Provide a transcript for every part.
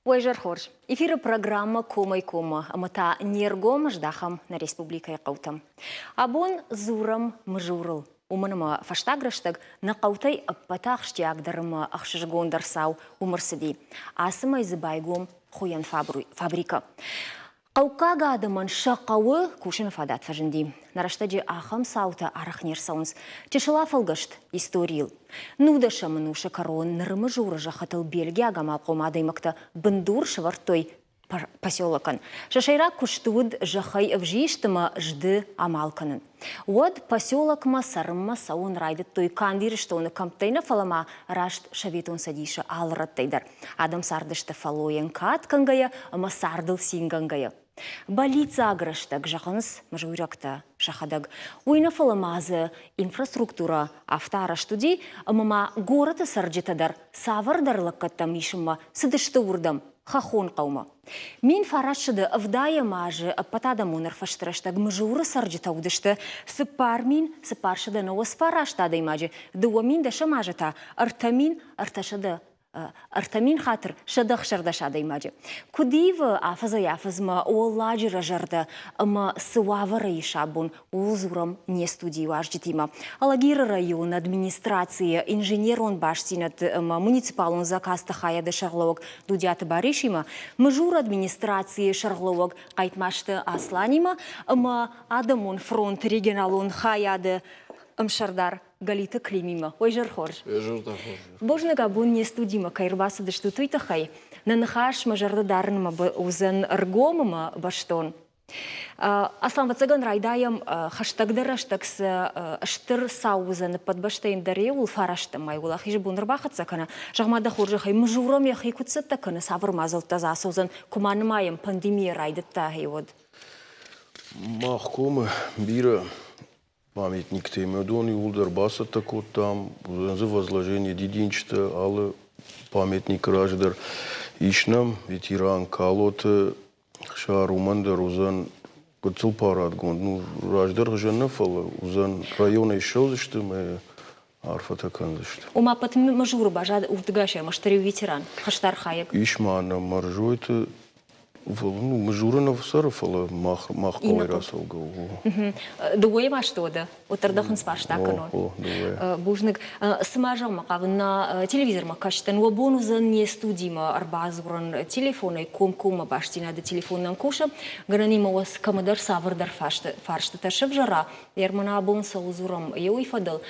Уӕ зӕр хорз! Эфиры программӕ Комӕй-коммӕ ӕмӕ та не ргом здахӕм нӕ республикӕйы хъӕутӕм. Абон дзурӕм Мызурыл, уымӕн ӕмӕ фӕстаг рӕстӕг нӕ хъӕутӕй ӕппӕты ахсджиагдӕр ӕмӕ ӕхсызгондӕр цау уым ӕрцыди. Ацы мӕй дзы байгом хуыйӕн фабрикӕ. Хъӕуккаг адӕмӕн сӕ хъӕуы кусыны фадат фӕзынди. Нӕ рӕстӕджы ахӕм цаутӕ арӕх не рцӕуынц. Чысыл афӕлгӕст историйыл. Нудӕсӕм ӕнусы кӕрон ныры Мызуры зӕххытыл бельгиаг амалхъом адӕймӕгтӕ бындур сӕвӕрдтой поселокӕн. Сӕ сӕйраг куыст уыд зӕххӕй ӕвзист ӕмӕ зды амал кӕнын. Уӕд поселокмӕ цӕрынмӕ цӕуын райдыдтой канд Ирыстоны кӕмттӕй нӕ, фӕлӕ ма раст Советон Цӕдисы алы рӕттӕй дӕр. Адӕм цардысты фӕллойӕн кад кӕнгӕйӕ ӕмӕ цардыл цингӕнгӕйӕ. Бӕллиццаг рӕстӕг, зӕгъынц мызуйрӕгтӕ сӕхӕдӕг. Уый нӕ, фӕлӕ ма дзы инфраструктурӕ афтӕ арӕзт уыди, ӕмӕ ма горӕты цӕрджытӕ дӕр цавӕрдӕр лӕггӕдтӕм исынмӕ цыдысты уырдӕм, хӕххон хъӕумӕ. 1970 азы ӕппӕтадӕмон ӕрфысты рӕстӕг Мызуры цӕрджытӕ уыдысты 4499 адӕймаджы, 2010 азы та 3300 3000 хатыр 116 адӕймаджы. Куыд ивы афӕдзӕй-афӕдзмӕ Уӕлладжыры зӕрдӕ ӕмӕ цы уавӕры ис абон, ууыл дзурӕм не студийы уазджытимӕ. Алагиры районы администрацийы инженерон бастдзинӕдты ӕмӕ муниципалон заказты хайады сӕргълӕууӕг Дудиаты Барисимӕ, Мызуры администрацийы сӕргълӕууӕг Хъайтмазты Асланимӕ ӕмӕ Адӕмон фронты регионалон хайады ӕмсӕрдар Галиты Климимӕ. Ой, зӕр хорз. Бузныг абон не студимӕ кӕй ӕрбацыдыстут, уый тыххӕй. Нӕ ныхас мӕ зӕрдӕ дарынмӕ уыдзӕн ӕргом ӕмӕ бӕстон. Аслан, ӕвӕццӕгӕн, райдайӕм хӕстӕгдӕр рӕстӕг цы стыр цау уыдзӕн ӕппӕт бӕстӕйӕн дӕр ууыл фарӕстӕм май уӕлахизы бон ӕрбахӕццӕ кӕна. Зӕгъ-ма дӕ хорзӕхӕй, Мызурӕм йӕхи куыд цӕттӕ кӕны, цавӕр мадзӕлттӕ дзы ацӕудзӕн, куы ма нымайӕм, пандемийӕ райдыдта, уӕд? Мах комы бирӕ памятниктӕ ӕмӕ уыдон иууылдӕр бацӕттӕ кодтам. Уыдзӕн дзы возложение дидинджытӕ алы памятникы раз дӕр. Ис нӕм ветеран Калоты Сӕр уымӕн дӕр уыдзӕн гыццыл парадгонд. Ну, раздӕр хуызӕн нӕ, фӕлӕ уыдзӕн районӕй ссӕудзысты ӕмӕ арфӕтӕ кӕндзысты. Ома ӕппӕт Мызуры баззад урдыгӕсӕй ӕрмӕстдӕр иу ветеран, хӕстархайӕг. Ис ма нӕм Мӕрзойты Ну, Мызуры нӕ цӕры, фӕлӕ мах, мах хъӕуӕй рацӕугӕ у. Дыууӕйы ма сты уӕдӕ? Уӕддӕр дӕ хынцфарста кӕнон. Бузныг. Цыма зӕгъмӕ хъавын, нӕ телевизормӕ кӕсдӕн, уӕ бон уыдзӕн не студимӕ ӕрбадзурын телефонӕй комкоммӕ бастдзинады телефон нӕм кусы. Гӕнӕнимӕ уӕ кӕмӕдӕр цавӕрдӕр фарстытӕ сӕвзӕра, Ерман абон цӕуыл дзурӕм, уый фӕдыл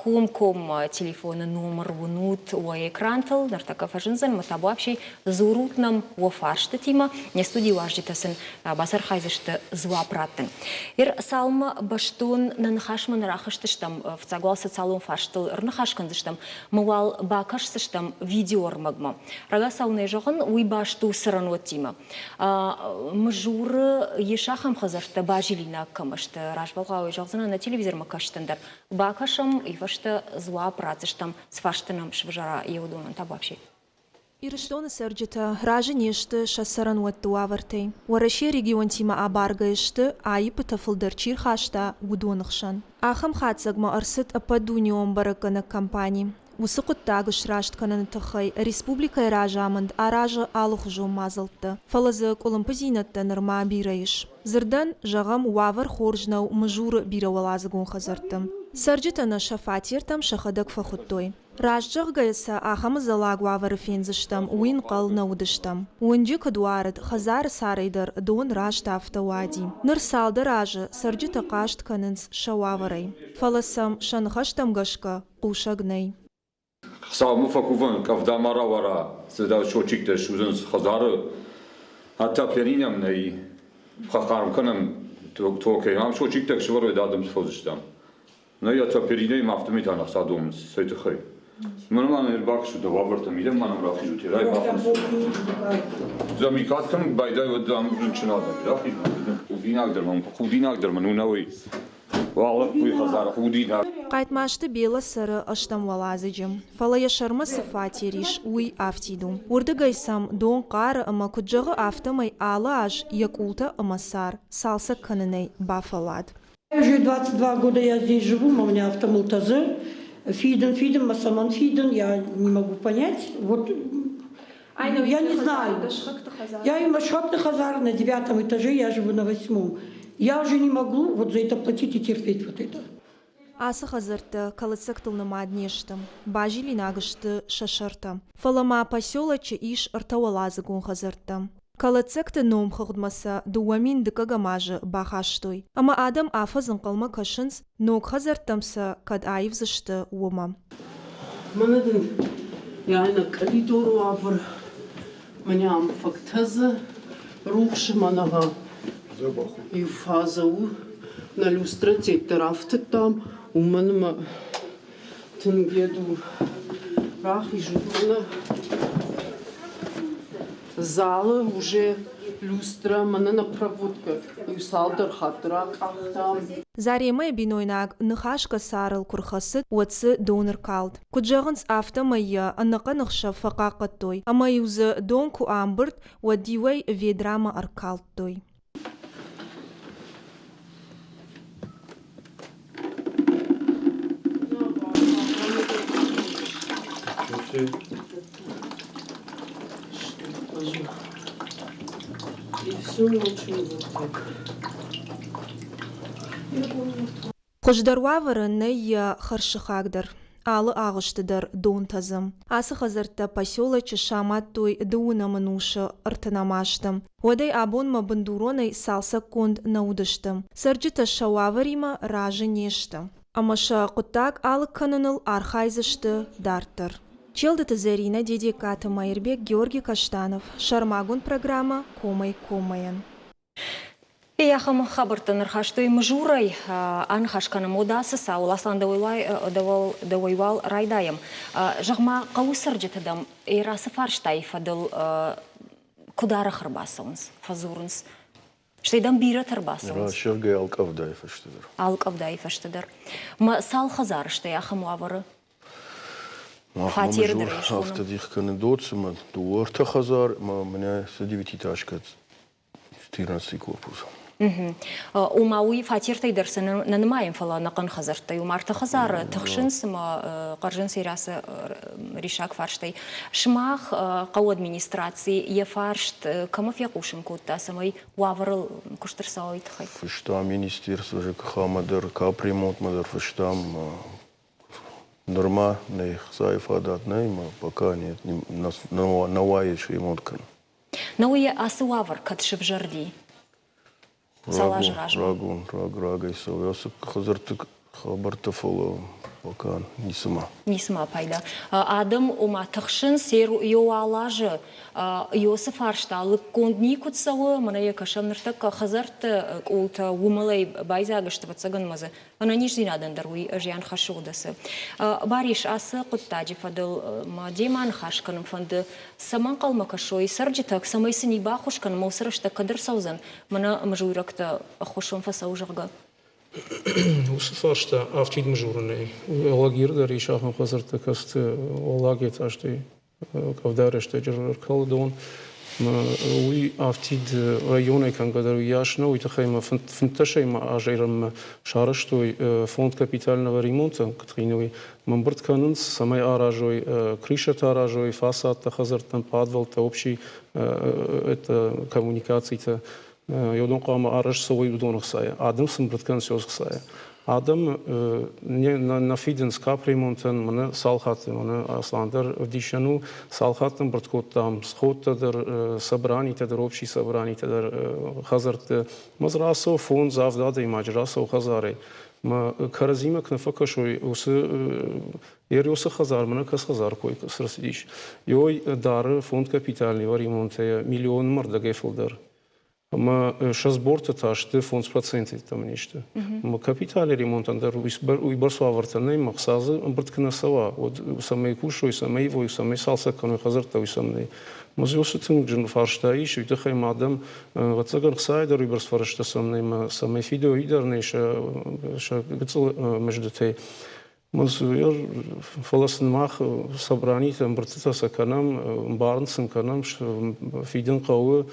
комкоммӕ телефоны номыр уынут уӕ экрантыл, ныртӕккӕ фӕзындзӕн ӕмӕ табуафси дзурут нӕм уӕ фарстытимӕ. Не студийы уазджытӕ сын бацархайдзысты дзуапп раттын. Ер цалынмӕ бӕстон нӕ ныхасмӕ нӕ рахызтыстӕм, фыццаг уал социалон фарстыл ӕрныхас кӕндзыстӕм, мы уал бакӕсдзыстӕм видеоӕрмӕгмӕ. Рагацау нӕ зӕгъын, уый баст у цӕрӕнуӕттимӕ. Мызуры ис ахӕм хӕдзӕрттӕ базилинаг кӕм сты, развӕлгъау зӕгъдзынӕн нӕ телевизормӕ кӕсдзӕн дӕр. Бакӕсӕм, уый фӕстӕ дзуапп ратдзыстӕм, цы фарсты нӕм сывзӕра уыдонӕн та бафси. Ирыстоны цӕрджытӕ разы не сты сӕ цӕрӕнуӕтты уавӕртӕй. Уӕрӕсейы регионтимӕ абаргӕ сты, аиппытӕ фылдӕр чи рхаста, уыдоны хсӕн. Ахӕм хатдзӕгмӕ ӕрцыд ӕппӕтдунеон бӕрӕггӕнӕг компани. Уыцы хъуыддаг сраст кӕныны тыххӕй республикӕйы разамынд аразы алыхуызон мадзӕлттӕ, фӕлӕ дзы къуылымпыдзинӕдтӕ нырма бирӕ ис. Дзырдӕн, зӕгъӕм, уавӕр хорз нӕу Мызуры бирӕуӕладзыгон хӕдзӕртты. Цӕрджытӕ нӕ сӕ фатертӕм сӕхӕдӕг фӕхуыдтой. Раст зӕгъгӕйӕ сӕ ахӕм ӕдзӕллаг уавӕры фендзыстӕм, уый ӕнхъӕл нӕ уыдыстӕм. Уынджы куыд уарыд, хӕдзары царӕй дӕр дон раст афтӕ уади. Ныр цалдӕр азы цӕрджытӕ хъаст кӕнынц сӕ уавӕрӕй. Фӕлӕ сӕм, сӕ ныхӕстӕм гӕсгӕ, хъусӕг нӕй. Хуыцаумӕ фӕкувӕн, къӕвда ма рауара, цыдӕр счетчиктӕ ссудзынц хӕдзары. Отоплени нӕм нӕй, фӕхъарм кӕнӕм токӕй. Ам счетчиктӕ сывӕрой адӕм сфӕлдыстам. Нӕй отоплениӕй ма афтӕмӕй та ӕхца домынц, цӕй тыххӕй? Мӕнмӕ ма ныр бакӕсут дӕ уавӕртӕм, идӕм ма нӕм рахизут, рай бахынц. Замикат кӕм байдайы, уӕд ам рынчын адӕм рахизут. Худинаг дӕр мӕм, худинаг дӕр мын у нӕ уый. Хъайтмазты Бела цӕры ӕстӕм уӕладзыджы, фӕлӕ йӕ сӕрмӕ цы фатер ис, уый афтид у. Уырдыгӕй сӕм дон хъары ӕмӕ куыд зӕгъы, афтӕмӕй алы аз йӕ къултӕ ӕмӕ цар цалцӕг кӕнынӕй бафӕллад. Уже 22 года я здесь живу, у меня автомлтз. Фидын, фидын, ма саман фидын, я не могу понять. Вот. Я не знаю. Я и Машхатный хазар на девятом этаже, я живу на восьмом. Я уже не могу вот за это платить и терпеть вот это. Ацы хӕдзӕрттӕ кӕлӕддзӕгтыл нымад не сты, базилинаг сты сӕ сӕртӕ. Фӕлӕ ма поселочы ис ӕртӕуӕладзыгон хӕдзӕрттӕ. Кӕлӕддзӕгты номхыгъдмӕ сӕ 2000 дыккӕгӕм азы бахастой, ӕмӕ адӕм афӕдз ӕнхъӕлмӕ кӕсынц, ног хӕдзӕрттӕм сӕ кӕд аивдзысты, уымӕ. Мӕнӕ дын йӕ къӕлидоры уавӕр, мӕнӕ ам фӕгтӕдзы рухсы мӕнӕгъа иу фазӕ у. Нӕ люстрӕтӕ рафтыдтам, уымӕн ӕмӕ тынг йед у. Рахизут мӕнӕ залы уже люстра мӕнӕ нӕ проводкӕ иу цалдӕр хатты ракъахтам. Заремӕйы бинойнаг ныхасгӕ царыл куы рхӕцыд, уӕд дзы дон ӕркалд. Куыд зӕгъынц, афтӕмӕй йӕ ӕнӕхъӕн ӕхсӕв фӕхъахъхъӕдтой, ӕмӕ-иу дзы дон куы амбырд, уӕд-иу ӕй ведрамӕ ӕркалдтой. И всю ночь вот так. Хуыздӕр уавӕры нӕй йӕ хӕрзсыхаг дӕр. Алы агъуысты дӕр дон тӕдзы. Ацы хӕдзӕрттӕ поселочы самадтой дыууынӕм ӕнусы ӕртынӕм азты. Уӕдӕй абонмӕ бындуронӕй цалцӕггонд нӕ уыдысты. Цӕрджытӕ сӕ уавӕримӕ разы не сты. Ӕмӕ сӕ хъуыддаг алыг кӕныныл архайдзысты дарддӕр. Челдыты Зӕринӕ, Дедегкаты Мӕирбег, Георгий Каштанов. Сӕрмагонд программӕ Комӕй-коммӕйӕн. Ахӕм хабӕрттӕ ӕрхастой Мызурӕй. Аныхас кӕнӕм уӕдӕ цауыл. Аслан, дӕуӕй уал райдайӕм. Зӕгъ-ма, хъӕуы цӕрджытӕ дӕм ацы фарстайы фӕдыл куыд арӕх ӕрбацӕуынц, фӕдзурынц? Стӕй дӕм бирӕтӕ ӕрбацӕуынц? Сергей алкъӕвдайы фӕстӕ дӕр. Алкъӕвдайы фӕстӕ дӕр. Мӕ цал хӕдзары стӕй ахӕм уавӕры? Фатеры дӕр ис. Афтӕ дих кӕны доцымӕ дыууӕ ӕртӕ хӕдзар ӕмӕ мӕнӕ цы девятиэтажкӕ 14 корпус. Ома уый фатертӕй дӕр сӕ нӕ нымайӕм, фӕлӕ ӕнӕхъӕн хӕдзӕрттӕй. Ома ӕртӕ хӕдзары тыхсынц ӕмӕ хъӕрзынц Ирӕсы риссаг фарстӕй. Сымах хъӕуы администраци йӕ фарст кӕмӕ фехъусын кодта, цӕмӕй уавӕрыл куыст ӕрцӕуа, уый тыххӕй? Фыстам министерство ЖКХ-мӕ дӕр, капремонтмӕ дӕр фыстам. Нырма нӕ хцайы фадат нӕй, ӕмӕ пока нет, нӕ уайы сремонт кӕнын. Науӕ ацы уавӕр кӕд сывзӕрди? Цал азы размӕ? Рагон, раг, рагӕй цӕуы. Ацы хӕдзӕртты хабӕрттӕ, фӕлӕ пока ницыма. Ницыма пайда. Адӕм ома тыхсынц, еу азы Иосы фарста лыггонд никуы цӕуы, мӕнӕ йӕ кӕсӕм ныртӕккӕ хӕдзӕртты къултӕ уымӕлӕй байдзаг сты, ӕвӕццӕгӕн ма дзы ӕнӕниздзинадӕн дӕр уый зиан хӕссы уыдӕсы. Барис, ацы хъуыддаджы фӕдыл ма демӕ ныхас кӕнын фӕнды, цӕмӕ ӕнхъӕлмӕ кӕсой цӕрджытӕ, цӕмӕй сын и баххуыс кӕнын, уыцы рӕстӕг кӕд ӕрцӕудзӕн, мӕнӕ мызуйрӕгтӕ ӕххуысмӕ фӕцӕуы, зӕгъгӕ? Уыцы фарста афтид мызурынӕй. Алагиры дӕр ис ахӕм хӕдзӕрттӕ, кӕцыты уӕллаг этажтӕй къӕвда рӕстӕджы ӕркалы дон. Уый афтид районӕй кӕнгӕ дӕр уыйас нӕ, уый тыххӕй ма фынддӕсӕй ма азӕй сарӕзтой фонд капитального ремонта Катринойы. Ӕмбырд кӕнынц, цӕмӕй аразой крышӕтӕ аразой, фасадтӕ, хӕдзӕрттӕн, пъадвӕлттӕ, общий это коммуникацитӕ. Уыдон хъуамӕ арӕзт цӕуой уыдоны хцайӕ. Адӕм сын ӕмбырд кӕнынц уыцы хцайӕ. Адӕм нӕ фидынц капремонтӕн, мӕнӕ цал хатты, мӕнӕ Аслан дӕр ӕвдисӕн у, цал хатты ӕмбырд кодтам, сходтӕ дӕр, собранитӕ дӕр, общий собранитӕ дӕр хӕдзӕртты. Мӕ дзы рацӕуы фондз, авд адӕймаджы рацӕуы хӕдзарӕй. Мӕ кӕрӕдзимӕ куы нӕ фӕкӕсой, уыцы Еросы хӕдзар мӕнӕ кӕцы хӕдзар кой ӕрцыдис. Ёй дары фонд капитального ремонтӕ миллион мӕрдӕгӕй фылдӕр. Ӕмӕ сӕ сбортӕ та сты 5% там не сты. Ӕмӕ капитальный ремонтӕн дӕр уыйбӕрц уавӕртӕ нӕй, ӕмӕ хца дзы ӕмбырд куы нӕ цӕуа, уӕд цӕмӕй кусой, цӕмӕй ивой, цӕмӕй цалцӕг кӕной хӕдзӕрттӕ, уый сӕм нӕй. Ӕмӕ дзы уыцы тынг зын фарста ис, уый тыххӕй ма адӕм, ӕвӕццӕгӕн, хцайы дӕр уыйбӕрц фӕрӕзтӕ сӕм нӕй, ӕмӕ цӕмӕй фидой, дӕр нӕй сӕ гыццыл мыздытӕй. Фӕлӕ сын мах собраниты ӕмбырдтытӕ сӕ кӕнӕм, ӕмбарын сын кӕнӕм, фидын хъӕуы,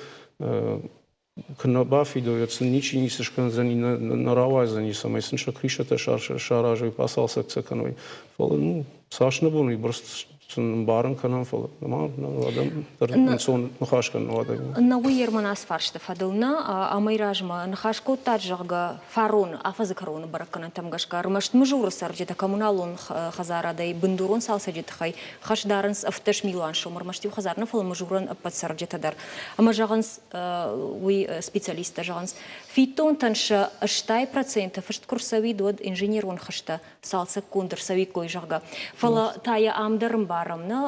куы нӕ бафидой, уӕд сын ничи ницы скӕндзӕни, нӕ рауайдзӕни, цӕмӕй сын сӕ крышӕтӕ саразой, бацалцӕг сӕ кӕной. Фӕлӕ ну, цас нӕ бон уыйбӕрц сын ӕмбарын кӕнӕм, фӕлӕ нырма адӕм дӕр ӕнцон ныхас кӕнын уӕдӕй. Нӕ уый Ерманас фарсты фӕдыл нӕ амӕй размӕ ныхас кодтат, зӕгъгӕ, фарон афӕдзы кӕроны бӕрӕггӕнӕнтӕм гӕсгӕ ӕрмӕст Мызуры цӕрджытӕ коммуналон хӕдзарадӕй бындурон цалцӕджы тыххӕй хӕс дарынц 17 милуан сом, ӕрмӕст иу хӕдзар нӕ, фӕлӕ Мызурӕн ӕппӕт цӕрджытӕ дӕр. Ӕмӕ зӕгъынц, уый специалисттӕ зӕгъынц, фиддонтӕн сӕ 80% фыст куы рцӕуид, уӕд инженерон хызтӕ цалцӕггонд ӕрцӕуиккой, зӕгъгӕ. Фӕлӕ та йӕ ам дӕр ӕмбарӕм, нӕ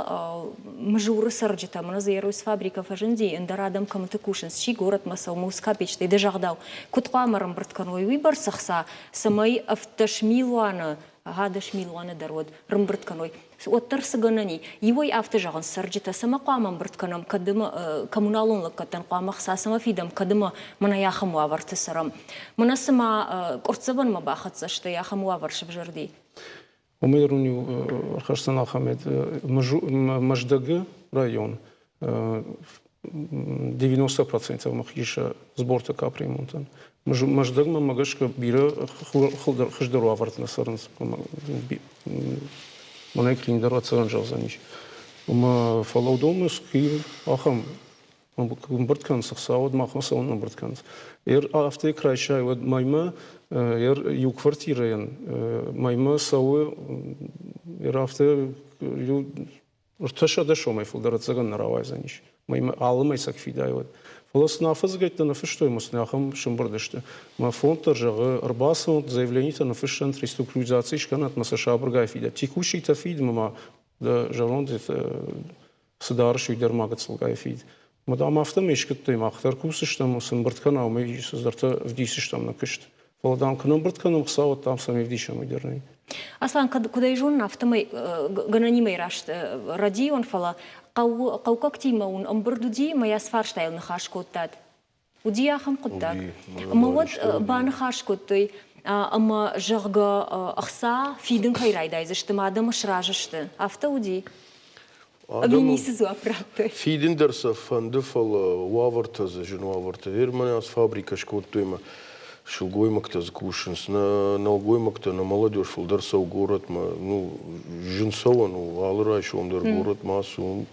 Мызуры цӕрджытӕ, мӕнӕ дзы Ерус фабрикӕ фӕзынди, ӕндӕр адӕм кӕмыты кусынц, чи горӕтмӕ цӕуы, Мускапечтӕй, дӕ загъдау, куыд хъуамӕ ӕрӕмбырд кӕной уыйбӕрц ӕхца, цӕмӕй 17 милуаны, 10 милуаны дӕр уӕд ӕрӕмбырд кӕной. Уӕддӕр цы гӕнӕн и? Иуӕй афтӕ зӕгъынц цӕрджытӕ, цӕмӕ хъуамӕ ӕмбырд кӕнӕм, кӕд ӕмӕ коммуналон лӕггӕдтӕн хъуамӕ хца цӕмӕ фидӕм, кӕд ӕмӕ мӕнӕ ахӕм уавӕрты цӕрӕм. Мӕнӕ цыма къуырцдзӕвӕнмӕ бахӕццӕ сты, ахӕм уавӕр сывзӕрди. Уымӕй иу ӕрхӕсдзӕн ахӕм Мӕздӕгы район 90% мӕхи сборты капремонтӕн. Мӕздӕгмӕ мӕ гӕсгӕ бирӕ хуыздӕр уавӕрты нӕ цӕрынц. Мӕнӕй клиндӕр ӕцӕгӕн зӕгъдзӕнис. Ӕмӕ фӕлӕ уыдонмӕ скъил ахӕм ӕмбырд кӕнынц ӕхца, уӕд махмӕ цӕуын ӕмбырд кӕнынц. Афтӕ куы райсай, уӕд мӕймӕ иу квартирӕйӕн мӕймӕ цӕуы афтӕ иу 300 сомӕй фылдӕр ӕцӕгӕн нӕ рауайдзӕнис. Алы мӕй сӕ фидай уӕд. Фӕлӕ сын афӕдзгӕйттӕ нӕ фыстой ӕмӕ сын ахӕм сӕмбырд сты. Мӕ фонд дӕр зӕгъы, ӕрбацӕуӕнт, заявленитӕ ныффыссӕнт, реструктуризаци скӕнӕнт мӕ сӕ сабыргай фидӕд. Текущийтӕ фид ӕмӕ ма дӕ зӕронд цы дарыс, уый дӕр ма гыццылгай фид. Ӕмӕ дам афтӕмӕй скуыдтой, мах дӕр кусдзыстӕм, цы ӕмбырд кӕнӕм, уымӕй цыдӕртӕ ӕвдисдзыстӕм нӕ куыст. Фӕлӕ дам куы нӕ ӕмбырд кӕнӕм Хуыцау, дам сӕм ӕвдисӕм, уый дӕр нӕй. Аслан, куыд ӕй зонын, афтӕмӕй гӕнӕнимӕ раст рӕдийон, фӕлӕ хъӕуккӕгтимӕ уын ӕмбырд уыди ӕмӕ йӕ цы фарстайыл ныхас кодтат? Уыди ахӕм хъуыддаг. Ӕмӕ уӕд баныхас кодтой, ӕмӕ, зӕгъгӕ, ӕхца фидын кӕй райдайдзысты, ӕмӕ адӕм сразы сты. Афтӕ уыди? Ӕви ницы дзуапп радтой? Фидын дӕр сӕ фӕнды, фӕлӕ уавӕртӕ дзы зын уавӕртӕ. Германы ацы фабрикӕ скодтой ӕмӕ сылгоймӕгтӕ дзы кусынц. Нӕ нӕлгоймӕгтӕ, нӕ молодежь фылдӕр цӕуы горӕтмӕ. Ну, зын цӕуӕн у, алы райсом дӕр горӕтмӕ ацу.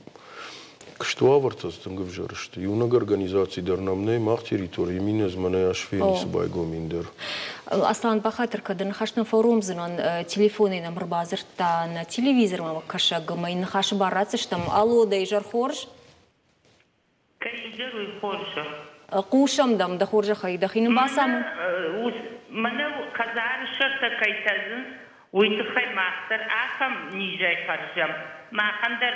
Куысты уавӕртӕ дзы тынг ӕвзӕр сты. Иунӕг организаци дӕр нӕм нӕй мах территорийы, минӕз мӕнӕ Асфени цы байгом ин дӕр. Аслан, бахатыр кӕд ныхӕстӕн фӕуромдзынӕн. Телефонӕй нӕм ӕрбадзырдта нӕ телевизормӕ кӕсӕг ӕмӕ йын ныхасы бар ратдзыстӕм. Алло, дӕ изӕр хорз? Кӕй изӕр, уый хорзӕх. Хъусӕм дӕм, дӕ хорзӕхӕй, дӕхи нын бацамон. Мӕнӕ хӕдзары сӕртӕ кӕй тӕдзынц, уый тыххӕй мах дӕр ахӕм низӕй хӕрзӕм. Махӕн дӕр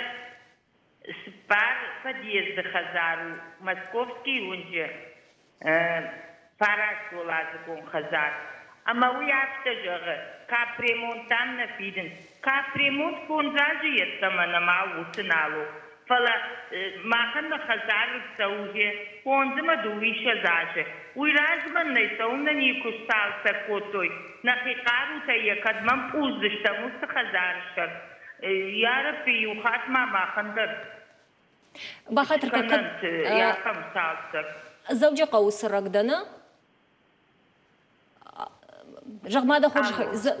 Цыппар подъезды хӕдзар у Московскийы уынджы фарастуӕладзыгон хӕдзар. Ӕмӕ уый афтӕ зӕгъы, капремонт дам нӕ фидынц. Капремонт фондз азы йеддӕмӕ нӕма у, уыцы нал у. Фӕлӕ махӕн нӕ хӕдзары цӕуы гъе фондз ӕмӕ дыууиссӕдз азы. Уый размӕ нӕ цӕуылнӕ никуы сцалцӕг кодтой, нӕхи хъарутӕй йӕ кӕдмӕ мпъуздзыстӕм уыцы хӕдзары сӕр. Ярӕбби, иу хатт ма махӕн дӕр Бахатыр кӕнӕнт ахӕм цалцӕг. Дзӕуджыхъӕуы цӕрӕг дӕ, нӕ? Зӕгъ-ма дӕ хорз,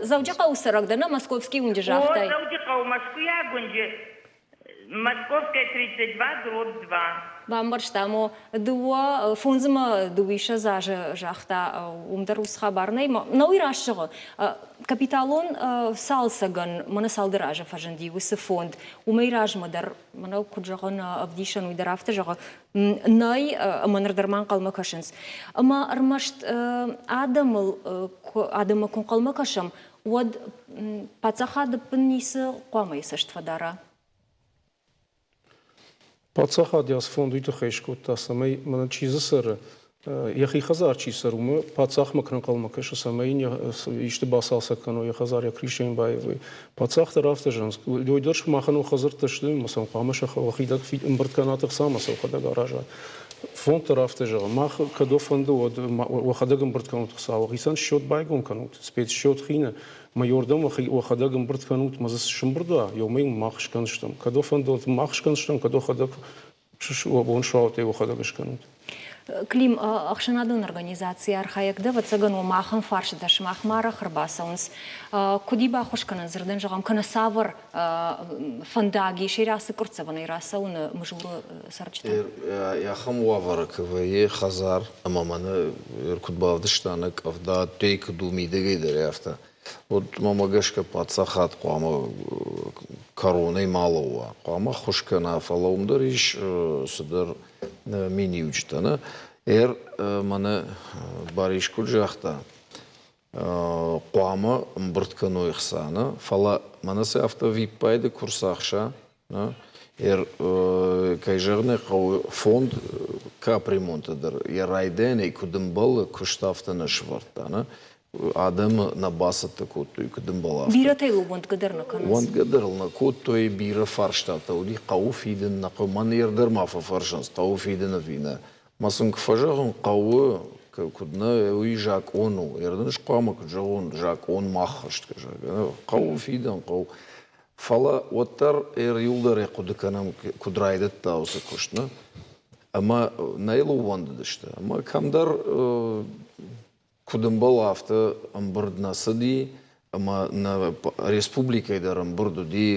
Дзӕуджыхъӕуы цӕрӕг дӕ, нӕ? Московский уынджы загътай. О, Дзӕуджыхъӕуы, Мӕскуыйаг уынджы, Московская 32, дробь 2. Бамбӕрстам, о, дыууӕ фондзмӕ дыууиссӕдз азы загъта, уым дӕр ус хабар нӕй. Нӕ уый раст зӕгъы. Капиталон цалцӕгӕн мӕнӕ цалдӕр азы фӕзынди уыцы фонд. Уымӕй размӕ дӕр, мӕнӕ куыд зӕгъын, ӕвдисӕн уый дӕр афтӕ зӕгъы, нӕй ӕмӕ ныр дӕр ма ӕнхъӕлмӕ кӕсынц. Ӕмӕ ӕрмӕст адӕмыл, адӕммӕ куы ӕнхъӕлмӕ кӕсӕм, уӕд паддзахад ӕппын ницы хъуамӕ йӕ цӕст фӕдара. Паддзахад йӕ фонд уый тыххӕй скодта, цӕмӕй мӕнӕ чи дзы цӕры, йӕхи хӕдзар чи цӕры, уымӕ паддзахмӕ куы ӕнхъӕлмӕ кӕсы, цӕмӕй йын исты бацалцӕг кӕной, йӕ хӕдзар йӕ крышӕйын баивой. Паддзах дӕр афтӕ зӕгъынц, уый дӕр сымахӕн уӕ хӕдзӕрттӕ сты, ӕмӕ сӕм хъуамӕ сӕхӕдӕг ӕмбырд кӕнат ӕхца ӕмӕ сӕ уӕхӕдӕг аразат. Фонд дӕр афтӕ зӕгъы, мах кӕд уӕ фӕнды, уӕд уӕхӕдӕг ӕмбырд кӕнут ӕхца, уӕхицӕн счет байгом кӕнут, спецсчет хины, Майордом уӕхӕдӕг ӕмбырд кӕнут, мӕ дзы цы сӕмбырд уа, еумӕ мах скӕндзыстӕм. Кӕд уӕ фӕнды, уӕд мах скӕндзыстӕм, кӕд уӕхӕдӕг уӕ бон суа, уӕд ӕй уӕхӕдӕг скӕнут. Клим, ӕхсӕнадон организацийы архайӕг дӕ, ӕвӕццӕгӕн, уым ахӕм фарстытӕ сымахмӕ арӕх ӕрбацӕуынц. Куыд и баххуыс кӕнӕн дзырдӕн зӕгъӕм, кӕнӕ цавӕр фӕндаг ис ацы къуырццӕвӕнӕй рацӕуыны Мызуры цӕрджытӕн? Ахӕм уавӕры куы вӕййы хӕдзар ӕмӕ мӕнӕ куыд бавдыста нӕ къӕвда ӕддейы куыд у мидӕгӕй дӕр афтӕ, уӕд мӕмӕ гӕсгӕ паддзахад хъуамӕ кӕронӕй ма лӕууа, хъуамӕ ӕххуыс кӕна, фӕлӕ уым дӕр ис цыдӕр миниуджытӕ. Нӕ? Эр мӕнӕ Барис куыд загъта, хъуамӕ ӕмбырд кӕной хца, нӕ? Фӕлӕ мӕнӕ сӕ афтӕ виппайды куы рцахса, нӕ? Эр, кӕй зӕгъын ӕй хъӕуы, фонд капремонты дӕр йӕ райдайӕнӕй куыд ӕмбӕлы, куыст афтӕ нӕ сӕвӕрдта, нӕ? Адӕмы нӕ бацӕттӕ кодтой, куыд ӕмбӕлы, афтӕ. Бирӕтӕ йыл уӕндгӕ дӕр нӕ кӕнынц. Уӕндгӕ дӕр ыл нӕ кодтой, бирӕ фарстатӕ уыди, хъӕуы фидын, нӕ хъӕуы. Мӕн дӕр ма фӕфӕрсынц, хъӕуы фидын ӕви нӕ. Мӕ сын куы фӕзӕгъын, хъӕуы, куыд нӕ, уый закъон у. Ердын хъуамӕ куыд зӕгъон, закъон ма ӕххӕст кӕ, хъӕуы фидын, хъӕуы. Фӕлӕ уӕддӕр иуылдӕр хъуыды кӕнӕм, куыд райдыдта уыцы куыст, нӕ? Ӕмӕ нӕ йыл ӕууӕндыдысты. Ӕмӕ кӕмдӕр куыд ӕмбӕлы, афтӕ ӕмбырд нӕ цыди, ӕмӕ нӕ республикӕйы дӕр ӕмбырд уыди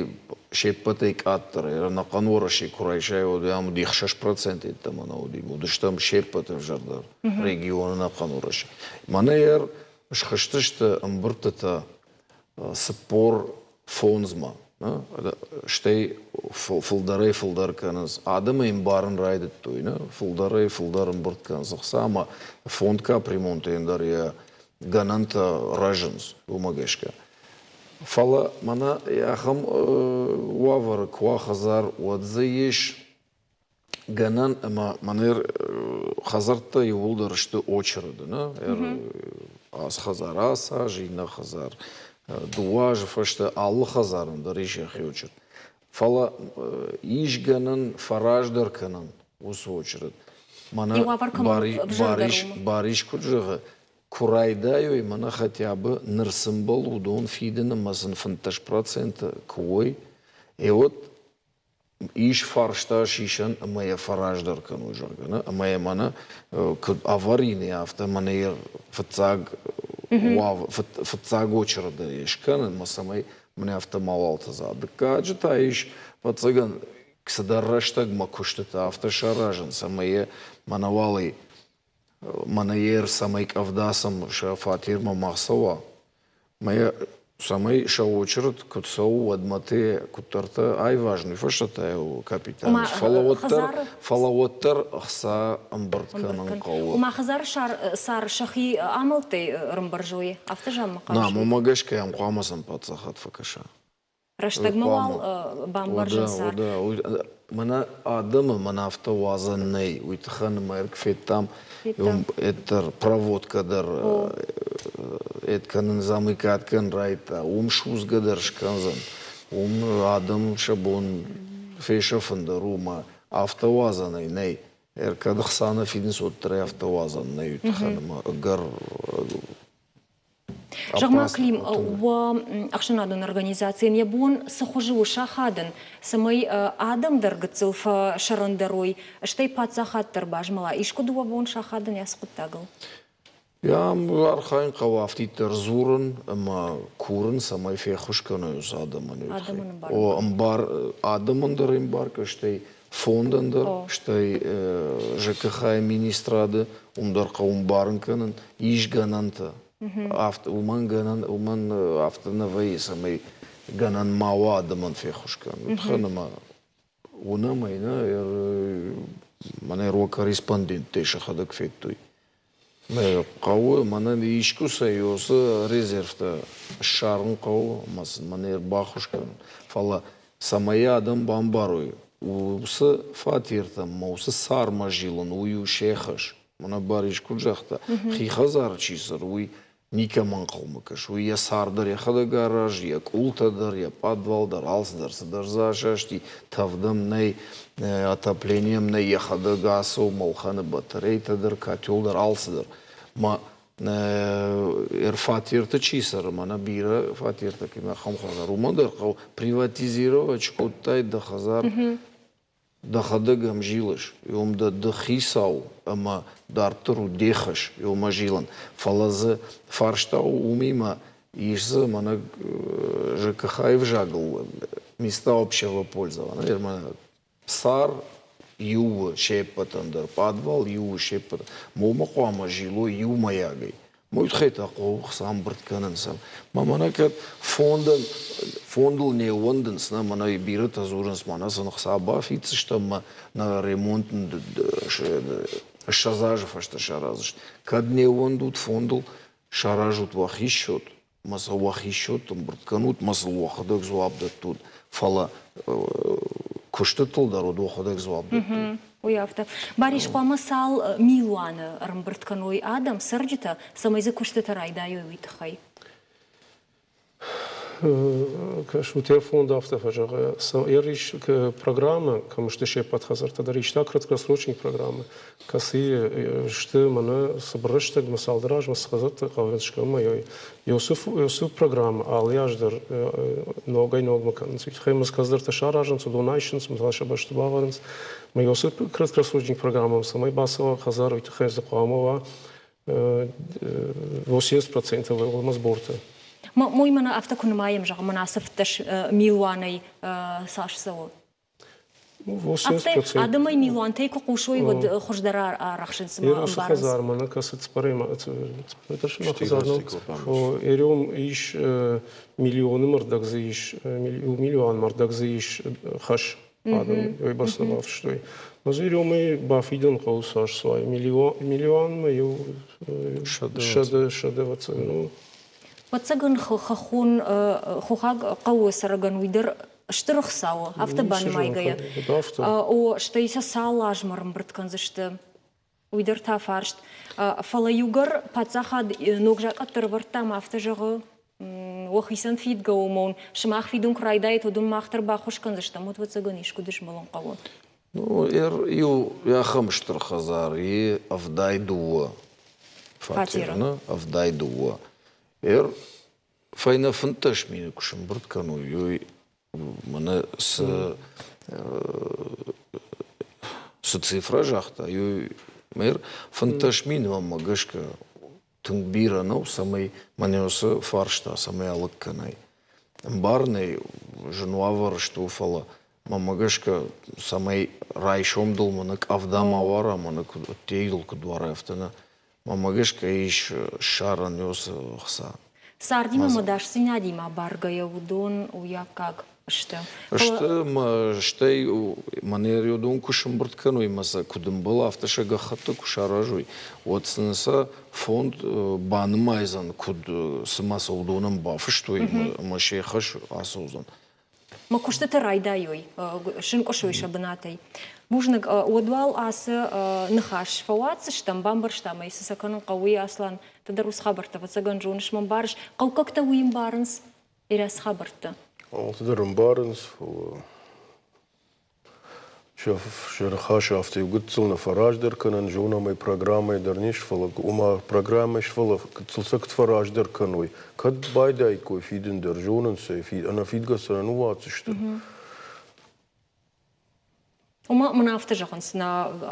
се ппӕтӕй къаддӕр. Ӕнӕхъӕн Уӕрӕсе куы райсай, уӕд ам уыди 6% йеддӕмӕ нӕ уыди. Уыдыстӕм се ппӕты ӕвзӕрдӕр регион ӕнӕхъӕн Уӕрӕсе. Мӕнӕ схызтысты ӕмбырдтытӕ 45-мӕ. Стӕй фылдӕрӕй-фылдӕр кӕнынц. Адӕмы ӕмбарын райдыдтой, фылдӕрӕй-фылдӕр ӕмбырд кӕнынц ӕхца ӕмӕ фонд капремонтӕн дӕр йӕ гӕнӕнтӕ рӕзынц, уымӕ гӕсгӕ. Фӕлӕ мӕнӕ ахӕм уавӕры куы уа хӕдзар, уӕд дзы ис гӕнӕн ӕмӕ мӕнӕ хӕдзӕрттӕ иууылдӕр сты очереды, нӕ? Ацы хӕдзар ацы аз, иннӕ хӕдзар дыууӕ азы фӕстӕ алы хӕдзарӕн дӕр ис йӕхи очеред. Фӕлӕ ис гӕнӕн фӕраздӕр кӕнын уыцы очеред. Мӕнӕ Барис куыд зӕгъы, куы райдайой мӕнӕ хотя бы ныр цы мбӕлы, уыдон фидын ӕмӕ сын 15% куы уой, е уӕд ис фарста сисӕн ӕмӕ йӕ фӕраздӕр кӕной, зӕгъгӕ, нӕ? Ӕмӕ йӕ мӕнӕ куыд аварийный, афтӕ мӕнӕ йӕ фыццаг фыццаг очереды скӕнын, ӕмӕ цӕмӕй мӕнӕ афтӕ мауал тыдза. Дыккаджы та ис, ӕвӕццӕгӕн, цыдӕр рӕстӕгмӕ куыстытӕ афтӕ саразын, цӕмӕй йӕ мӕнӕ уалӕй мӕнӕ йе цӕмӕй къӕвда сӕм сӕ фатермӕ ма цӕуа, мӕ цӕмӕй сӕ очеред куыд цӕуы, уӕдмӕ те куыддӕртӕ айвазын, уый фӕстӕ та капитан. Фӕлӕ уӕддӕр, фӕлӕ уӕддӕр ӕхца ӕмбырд кӕнын хъӕуы. Ома хӕдзары сӕр сӕхи амӕлттӕй ӕрӕмбӕрзой, афтӕ зӕгъынмӕ хъавыс? Нӕ, мӕнмӕ гӕсгӕ йӕм хъуамӕ сӕм паддзахад фӕкӕса. Рӕстӕгмӕ уал бамбӕрзын цард. Мӕнӕ адӕмы мӕн афтӕ уадзӕн нӕй, уый тыххӕн ӕмӕ федтам, дӕр проводкӕ дӕр эд кӕнын замыкат кӕнын райдыдта, уым судзгӕ дӕр скӕндзӕн, уым адӕм сӕ бон фесӕфын дӕр у, ӕмӕ афтӕ уадзӕн ӕй нӕй. Ӕркӕд ӕхца нӕ фидынц, уӕддӕр ӕй афтӕ уадзӕн нӕй, уый тыххӕн ӕмӕ ӕгӕр Зӕгъ-ма, Клим, уӕ ӕхсӕнадон организацийӕн йӕ бон цы хуызы у сахадын, цӕмӕй адӕм дӕр гыццыл фӕсӕрӕндӕр уой, стӕй паддзахад дӕр базмӕла? Искуы дыууӕ бон сахадын ацы хъуыддагыл? Ам архайын хъӕуы афтиддӕр дзурын ӕмӕ курын, цӕмӕй феххуыс кӕной уыцы адӕмӕн. О, ӕмбар, адӕмӕн дӕр ӕмбаргӕ, стӕй фондӕн дӕр, стӕй ЖКХ-йы министрады, уым дӕр хъӕуы ӕмбарын кӕнын, ис гӕнӕнтӕ. Афтӕ, уымӕн гӕнӕн, уымӕн афтӕ нӕ вӕййы, цӕмӕй гӕнӕн ма уа адӕмӕн феххуыс кӕнын. Уый тыххӕн ӕмӕ уынӕм ӕй, нӕ, мӕнӕ рог корреспонденттӕй сӕхӕдӕг федтой. Хъӕуы мӕнӕн искуыцӕй уыцы резервтӕ ссарын хъӕуы ӕмӕ сын мӕнӕ ӕрбаххуыс кӕнын. Фӕлӕ цӕмӕй адӕм бамбарой, уыцы фатертӕм ӕмӕ уыцы цармӕ зилын, уый у се хӕс. Мӕнӕ Барис куыд загъта, хи хӕдзары чи цӕры, уый никӕмӕ ӕнхъӕлмӕ кӕсы. Уый йӕ цар дӕр йӕхӕдӕг аразы, йӕ къултӕ дӕр, йӕ пъадвал дӕр, алцыдӕр цыдӕр дзы асасти, тӕвд ӕм нӕй, отопление ӕм нӕй, йӕхӕдӕг ацӕуы, ӕлхӕны батарейтӕ дӕр, котел дӕр, алцыдӕр. Ма фатерты чи цӕры, мӕнӕ бирӕ фатертӕ кӕм ахӕм хӕдзар, уымӕн дӕр хъӕуы приватизировать кодтай дӕ хӕдзар. Дӕхӕдӕг ӕм зилыс, уым дӕ ды хицау ӕмӕ дарддӕр у де хӕс уымӕ зилын. Фӕлӕ дзы фарста у уымимӕ, ис дзы мӕнӕ ЖКХ-йы взагыл места общего пользования. Цар иу у се ппӕтӕн дӕр, пъадвал иу у се ппӕтӕн. Момӕ хъуамӕ зилой иумӕйагӕй. Уый тыххӕй та хъӕуы хца ӕмбырд кӕнын сӕм. Мӕ мӕнӕ кӕд фондӕн, фондыл не ууӕндынц, нӕ мӕнӕ бирӕтӕ дзурынц, мӕнӕ сын хца бафиддзыстӕм ӕмӕ нӕ ремонт 20 азы фӕстӕ сараздзысты. Кӕд не ууӕндут фондыл, саразут уӕхи счет, ӕмӕ сӕ уӕхи счет ӕмбырд кӕнут, ӕмӕ сыл уӕхӕдӕг дзуапп дӕттут. Фӕлӕ куыстытыл дӕр уыд уӕхӕдӕг дзуапп дӕттут. Уый афтӕ. Барис, хъуамӕ цал милуаны ӕрӕмбырд кӕной адӕм, цӕрджытӕ, цӕмӕй дзы куыстытӕ райдайой, уый тыххӕй? Кӕсут, йӕ фонд афтӕ фӕзӕгъы, ис программӕ, кӕм сты се ппӕт хӕдзӕрттӕ дӕр, иста краткосрочный программӕ, кӕцыйы сты мӕнӕ цыбыр рӕстӕгмӕ цалдӕр азмӕ цы хӕдзӕрттӕ хъавынц скӕнынмӕ, Иосиф программӕ алы аз дӕр ногӕй-ногмӕ кӕнынц. Уый тыххӕй кӕцыдӕртӕ саразынц, уыдон айсынц, мӕ сӕ бӕсты бавӕрынц. Мӕ Иосиф краткосрочный программӕмӕ цӕмӕй бацӕуа хӕдзар, уый тыххӕй дзы хъуамӕ уа 80% уӕлӕмӕ сборты. Мой мӕнӕ афтӕ куы нымайӕм, зӕгъ, мӕнӕ ацы 15 милуанӕй цас цӕуы? Афтӕ адӕмӕй милуантӕй куы хъусой, уӕд хуыздӕр арӕхсынц ӕмӕ ӕмбарынц. Хӕдзармӕ нӕ кӕсы Эрем ис миллионы мӕрдӕг дзы ис, миллион мӕрдӕг дзы ис хӕс адӕм уый бӕрц нӕ бафыстой. Ӕз Еремӕй бафидын хъӕуы цас суай? Миллионмӕ иу сӕдӕ ӕвӕццӕгӕн у. Ӕвӕццӕгӕн хӕххон хохаг хъӕуы цӕрӕгӕн уый дӕр стыр ӕхца у, афтӕ банымайгӕйӕ. О, стӕй сӕ цал азмӕ ӕрӕмбырд кӕндзысты, уый дӕр та фарст. Фӕлӕ иугӕр паддзахад ног закъӕттӕ ӕрӕвӕрдта ӕмӕ афтӕ зӕгъы, уӕхицӕн фидгӕ уымон, сымах фидын куы райдайат, уӕд уын мах дӕр баххуыс кӕндзыстӕм, уӕд ӕвӕццӕгӕн искуыд змӕлын хъӕуы. Ну, иу ахӕм стыр хӕдзар и 72 фатеры, 72. Фӕйнӕ 15 мины куы сӕмбырд кӕной, уый мӕнӕ цы цифрӕ загъта, уый мэр 15 мины мӕнмӕ гӕсгӕ тынг бирӕ нӕу, цӕмӕй мӕнӕ уыцы фарста цӕмӕй алыг кӕнай. Ӕмбарын ӕй, зын уавӕры сты, фӕлӕ мӕнмӕ гӕсгӕ, цӕмӕй райсом дыл мӕнӕ къӕвда ма уара, мӕнӕ куыд ӕддейы дыл куыд уара, афтӕ нӕ. Мӕнмӕ гӕсгӕ ис ссарӕн уыцы хца. Цардимӕ ӕмӕ ӕдасдзинадимӕ абаргӕйӕ уыдон уый аккаг сты. Сты мӕ стӕй мӕнӕ уыдон куы сӕмбырд кӕной ӕмӕ сӕ куыд ӕмбӕлы, афтӕ сӕ гӕххӕтты куы саразой, уӕд сын сӕ фонд банымайдзӕн, куыд цыма сӕ уыдонӕн бафыстой ӕмӕ се хӕс ацӕудзӕн. Мӕ куыстытӕ райдайой, сынкъуысой сӕ бынатӕй. Бузныг, уӕд уал ацы ныхас фӕуадздзыстӕм, бамбӕрстам ӕй, цы сӕ кӕнын хъӕуы, Аслан, ды дӕр уыцы хабӕрттӕ ӕвӕццӕгӕн зоныс, мӕ ӕмбарыс. Хъӕуккӕгтӕ уый ӕмбарынц, Ирӕ цы хабӕрттӕ? Алцыдӕр ӕмбарынц, фӕлӕ Сӕ ныхасы афтӕ иу гыццыл нӕ фӕраздӕр кӕнӕн, зонӕм ӕй, программӕйы дӕр не сфӕлӕг, ома программӕ сфӕлӕг, гыццыл сӕ куыд фӕраздӕр кӕной, кӕд байдаиккой фидын дӕр, зонынц ӕй, ӕнӕфидгӕ сӕ нӕ ныууадздзысты. Ома мын афтӕ зӕгъынц, нӕ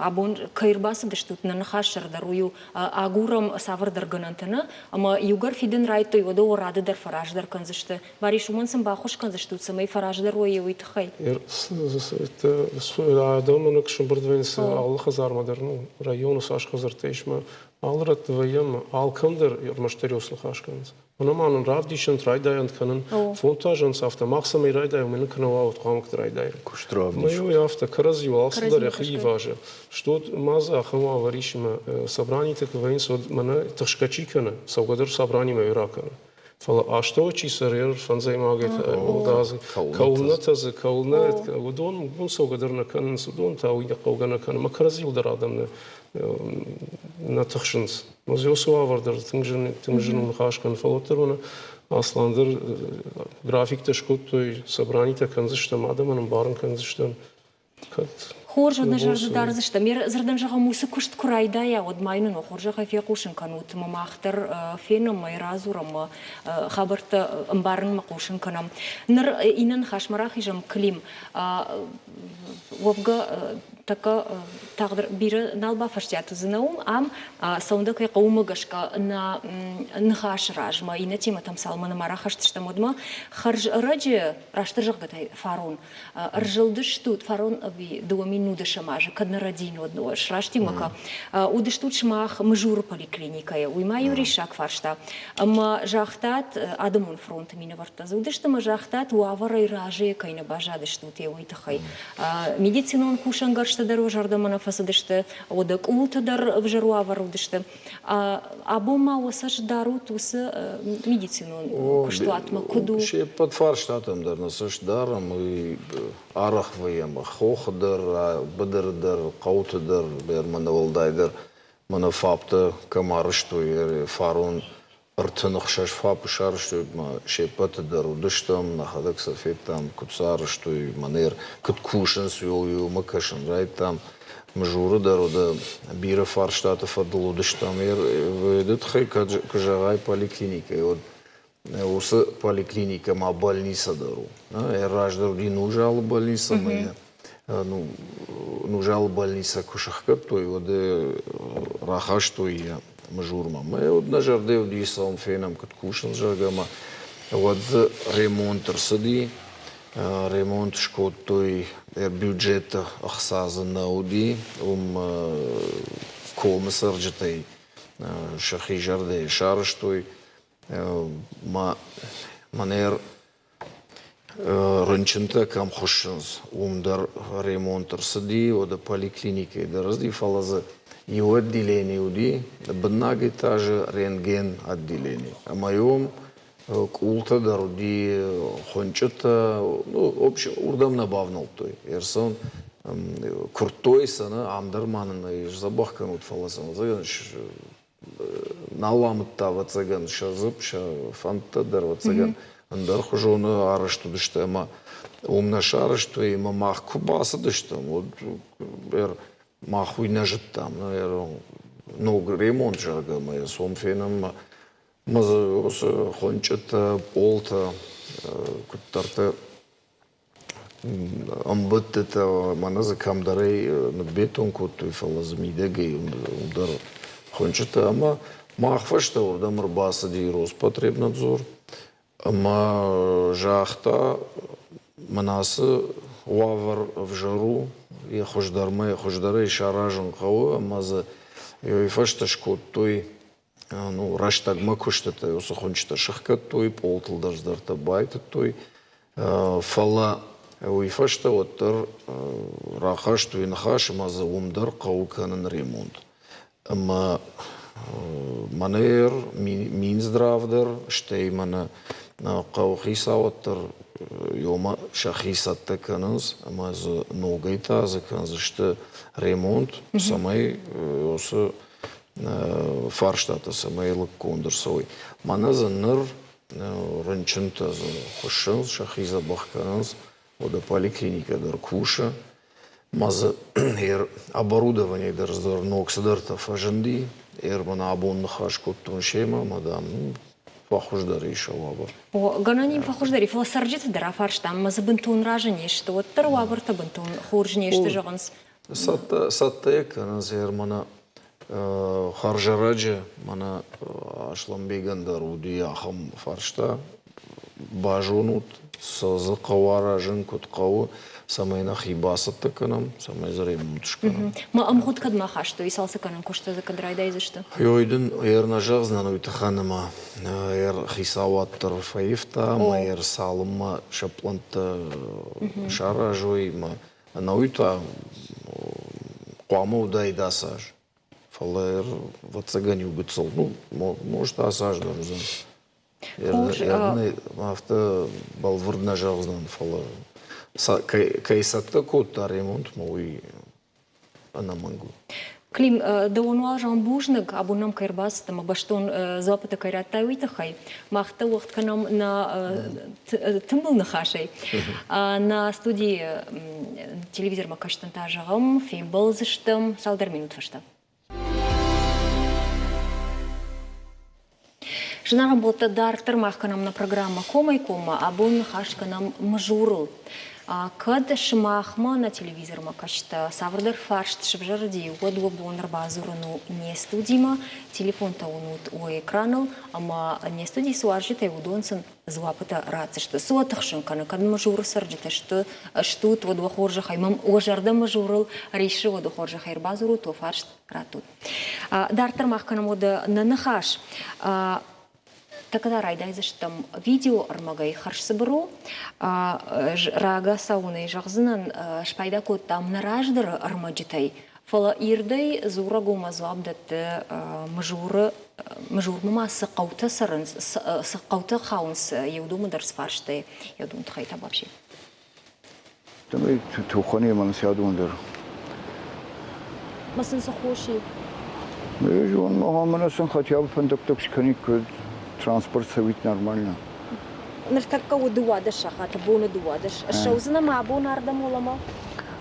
абон кӕй ӕрбацыдыстут, нӕ ныхас сӕр дӕр уый у, агурӕм цавӕрдӕр гӕнӕнтӕ нӕ, ӕмӕ иугӕр фидын райдыдтой, уӕд уӕ рады дӕр фӕраздӕр кӕндзысты. Барис, уымӕн сын баххуыс кӕндзыстут, цӕмӕй фӕраздӕр уой уый тыххӕй? Адӕмы сӕмбырд вӕййынц алы хӕдзармӕ дӕр, ну, районы цас хӕдзӕрттӕ ис, мӕ алы рӕтты вӕййӕм, алкӕм дӕр ӕрмӕстдӕр ус ныхас кӕнынц. Мӕнӕ ма нын равдисӕнт, райдайӕнт кӕнын. Фондтазӕнц афтӕ, мах цӕмӕй райдайӕм, уый нын кӕнӕ уа, хъуамӕ куыд райдайӕм. Куыст равдис. Мӕ афтӕ, кӕрӕдзиуыл алцыдӕр йӕхи ивазы. Что ма дзы ахӕм уавӕр ис, ӕмӕ собраниты куы вӕййынц, уӕд мӕнӕ тыхсгӕ чи кӕны, цӕугӕ дӕр собранимӕ ракӕны. Фӕлӕ астӕуы чи цӕры, фӕндзӕймагӕй кӕуыл нӕ тӕдзы, кӕуыл нӕ, уыдон уыдон цӕугӕ дӕр нӕ кӕнынц, уыдон та уый хъӕугӕ нӕ кӕны. Мӕ кӕрӕдзиуыл дӕр адӕм нӕ тыхсынц. Уыцы уавӕр дӕр тынг зын, тынг зын у ныхас кӕнын, фӕлӕ уӕддӕр уыны Аслан дӕр графиктӕ скодтой, собранитӕ кӕндзыстӕм, адӕмӕн ӕмбарын кӕндзыстӕм. Кӕд Хорз, уӕд нӕ зӕрды дардзыстӕм. Йӕ дзырдӕн зӕгъӕм, уыцы куыст куы райдайа, уӕд ма йын хорзӕхӕй фехъусын кӕнут, ӕмӕ мах дӕр фенӕм, ӕй радзурӕм, хабӕрттӕ ӕмбарынмӕ хъусын кӕнӕм. Ныр иннӕ ныхасмӕ рахизӕм, Клим. Уӕвгӕ, тӕккӕ тагъд бирӕ нал бафӕстиат уыдзынӕ уым. Ам цӕуын дӕ кӕй хъӕуы, уымӕ гӕсгӕ нӕ ныхасы размӕ иннӕ темӕтӕм цалынмӕ нӕма рахӕсдзыстӕм, уӕдмӕ хӕрз ӕрӕджы, растдӕр зӕгъгӕ, фарон ӕрзылдыстут, фарон ӕви 2010 азы, кӕд нӕ рӕдийын, уӕд срасти мӕ уыдыстут сымах Мызуры поликлиникӕйы. Уый ма иу риссаг фарста. Ӕмӕ загътат, адӕмон фронты минӕвӕрттӕ дзы уыдысты ӕмӕ загътат, уавӕрӕй разыйӕ кӕй нӕ баззадыстут, уый тыххӕй. Медицинон кусӕнгӕрзтӕ дӕр уӕ зӕрдӕмӕ нӕ фӕцыдысты, уӕдӕ къултӕ дӕр ӕвзӕр уавӕр уыдысты. Абон ма уӕ цӕст дарут уыцы медицинон куыстуатмӕ куыд у? Се ппӕт фарстатӕм дӕр нӕ цӕст дарӕм, уый арӕх вӕййӕм хохы дӕр, быдыры дӕр, хъӕуты дӕр, мӕнӕ уӕлдайдӕр мӕнӕ ФАП-тӕ кӕм арӕзтой, фарон 36 ФАП-ы сарӕзтой, ма се ппӕты дӕр уыдыстӕм, нӕхӕдӕг сӕ федтам, куыд сӕ арӕзтой, мӕнӕ куыд кусынц, уымӕ кӕсын райдыдтам. Мызуры дӕр уыд бирӕ фарстаты фӕдыл уыдыстӕм. Уый тыххӕй кӕд куы зӕгъай поликлиникӕйы, уӕд уыцы поликлиникӕ ма больница дӕр у. Раздӕр уыди Нузалы больница ӕмӕ ну, Нузалы больница куы сӕхгӕдтой, уӕд рахастой йӕ Мызурмӕ. Мӕ уӕд нӕ зӕрдӕ уыди, цӕуӕм фенӕм, куыд кусынц, зӕгъгӕ, ӕмӕ уӕд дзы ремонт ӕрцыди. Ремонт скодтой, бюджеты ӕхца дзы нӕ уыди, уым комы цӕрджытӕй сӕхи зӕрдӕйы сарӕзтой. Мӕнӕ рынчынтӕ кӕм хуыссынц, уым дӕр ремонт ӕрцыди, уӕдӕ поликлиникӕйы дӕр ӕрцыди, фӕлӕ дзы иу отделени уыди, быннаг этажы рентген отделени. Ӕмӕ уым къултӕ дӕр уыди, хуынчъытӕ, ну, общем, уырдӕм нӕ бавнӕлдтой. Ӕрцӕуын куырдтой сӕ, нӕ, ам дӕр ма нын ӕй сдзӕбӕх кӕнут, фӕлӕ сын нал амыдта, ӕвӕццӕгӕн, сӕ дзыпп, сӕ фӕндтӕ дӕр, ӕвӕццӕгӕн, ӕндӕрхуызоны арӕзт уыдысты ӕмӕ уым нӕ сарӕзтой ӕмӕ мах куы бацыдыстӕм, уӕд мах уый нӕ зыдтам. Ног ремонт, зӕгъгӕ, ӕмӕ йӕ цом фенӕм. Ӕмӕ дзы уыцы хуынчъытӕ, пъолтӕ куыддӕртӕ Ӕмбӕдтытӕ мӕнӕ дзы кӕмдӕрӕй ныббетон кодтой, фӕлӕ дзы мидӕгӕй уым дӕр хуынчъытӕ ӕмӕ мах фӕстӕ уырдӕм ӕрбацыди Роспотребнадзор ӕмӕ загъта, мӕнӕ ацы уавӕр ӕвзӕр у, йӕ хуыздӕрмӕ хуыздӕрӕй саразын хъӕуы ӕмӕ дзы уый фӕстӕ скодтой ну, рӕстӕгмӕ куыстытӕ уыцы хуынчъытӕ сыхгӕдтой, пъолтыл дӕр цыдӕртӕ байтыдтой. Фӕлӕ уый фӕстӕ уӕддӕр рахастой ныхас ӕмӕ дзы уым дӕр хъӕуы кӕнын ремонт. Ӕмӕ мӕнӕ Минздрав дӕр, стӕй мӕнӕ хъӕуыхицауад дӕр ёмӕ сӕхи цӕттӕ кӕнынц ӕмӕ дзы ногӕй та дзы кӕндзысты ремонт, цӕмӕй уыцы фарстатӕ цӕмӕй лыггонд ӕрцӕуой. Мӕнӕ дзы ныр рынчынтӕ дзы хуыссынц, сӕхи дзӕбӕх кӕнынц, уӕдӕ поликлиникӕ дӕр кусы. Ма дзы оборудование дӕр дӕр ног цыдӕртӕ фӕзынди. Ӕрмӕн абон ныхас кодтон семӕ, ӕмӕ, дам, фӕхуыздӕр ис уавӕр. О, гӕнӕн ин фӕхуыздӕр и, фӕлӕ цӕрджыты дӕр афарстам, ӕмӕ дзы бынтон разы не сты, уӕддӕр уавӕртӕ бынтон хорз не сты, зӕгъынц. Цӕттӕ, цӕттӕ кӕнынц мӕнӕ хӕрзӕрӕджы мӕнӕ Аслӕнбегӕн дӕр уыди ахӕм фарста. Базонут, цы дзы хъӕуы аразын, куыд хъӕуы, цӕмӕй нӕхи бацӕттӕ кӕнӕм, цӕмӕй дзы ремонт скӕнӕм. Ма ӕмгъуыд кӕдмӕ хастой, цалцӕггӕнӕн куыстытӕ дзы кӕд райдайдзысты? Ой дын ӕр нӕ зӕгъдзынӕн уый тыххӕн ӕмӕ ӕр хицауад дӕр фӕивта ӕмӕ ӕр цалынмӕ сӕ пълӕнттӕ саразой ӕмӕ Ӕнӕуый та хъуамӕ уыдаид ацы аз. Фӕлӕ ӕвӕццӕгӕн иу гыццыл, ну, может, ацы аз дӕр уыдзӕн. Афтӕ бӕлвырд нӕ зӕгъдзынӕн, фӕлӕ кӕй цӕттӕ кодта ремонтмӕ, уый ӕнӕмӕнг у. Клим, дӕуӕн уал бузныг, абон нӕм кӕй ӕрбацыд ӕмӕ бӕстон дзуаппытӕ кӕй радтай, уый тыххӕй. Мах дӕ уӕгъд кӕнӕм нӕ тымбыл ныхасӕй. Нӕ студийы телевизормӕ кӕсджытӕн та зӕгъӕм, фембӕлдзыстӕм цалдӕр минут фӕстӕ. Зынаргъ ӕмбӕлттӕ, дарддӕр мах кӕнӕм нӕ программӕ Комӕй-коммӕ. Абон ныхас кӕнӕм Мызурыл. Кӕд сымахмӕ нӕ телевизормӕ кӕсгӕ цавӕрдӕр фарст сывзӕрди, уӕд уӕ бон ӕрбадзурын у не студимӕ, телефонтӕ уынут уӕ экраныл, ӕмӕ не студийы цы уазджытӕ, уыдон сын дзуаппытӕ ратдзысты. Цы уӕ тыхсын кӕны, кӕд Мызуры цӕрджытӕ сты, стут, уӕд уӕ хорзӕхӕй, уӕ зӕрдӕ Мызурыл риссы, уӕд уӕ хорзӕхӕй ӕрбадзурут, уӕ фарст раттут. Дарддӕр мах кӕнӕм уӕдӕ нӕ ныхас. Тӕккӕ райдайдзыстӕм видеоӕрмӕгӕй хӕрзцыбыр у. Рагацау ын зӕгъдзынӕн, спайда кодтам нӕ раздӕры ӕрмӕджытӕй, фӕлӕ ирдӕй дзурӕг у мӕ дзуапп дӕтты Мызуры Мызурмӕ ма цы хъӕутӕ цӕрынц, цы хъӕутӕ хауынц, еудомы дӕр цы фарстӕй, еудомы тыххӕй та вообще. Тухӕн емӕн сӕдон дӕр. Ма сын цы хос и? Зон, мӕнӕ сын хотя бы фӕндӕгтӕ скӕниккой, транспорт цӕуит нормально. Ныртӕккӕ у 12 сахаты, боны 12. Ссӕудзынӕ ма абон ардӕм уӕлӕмӕ?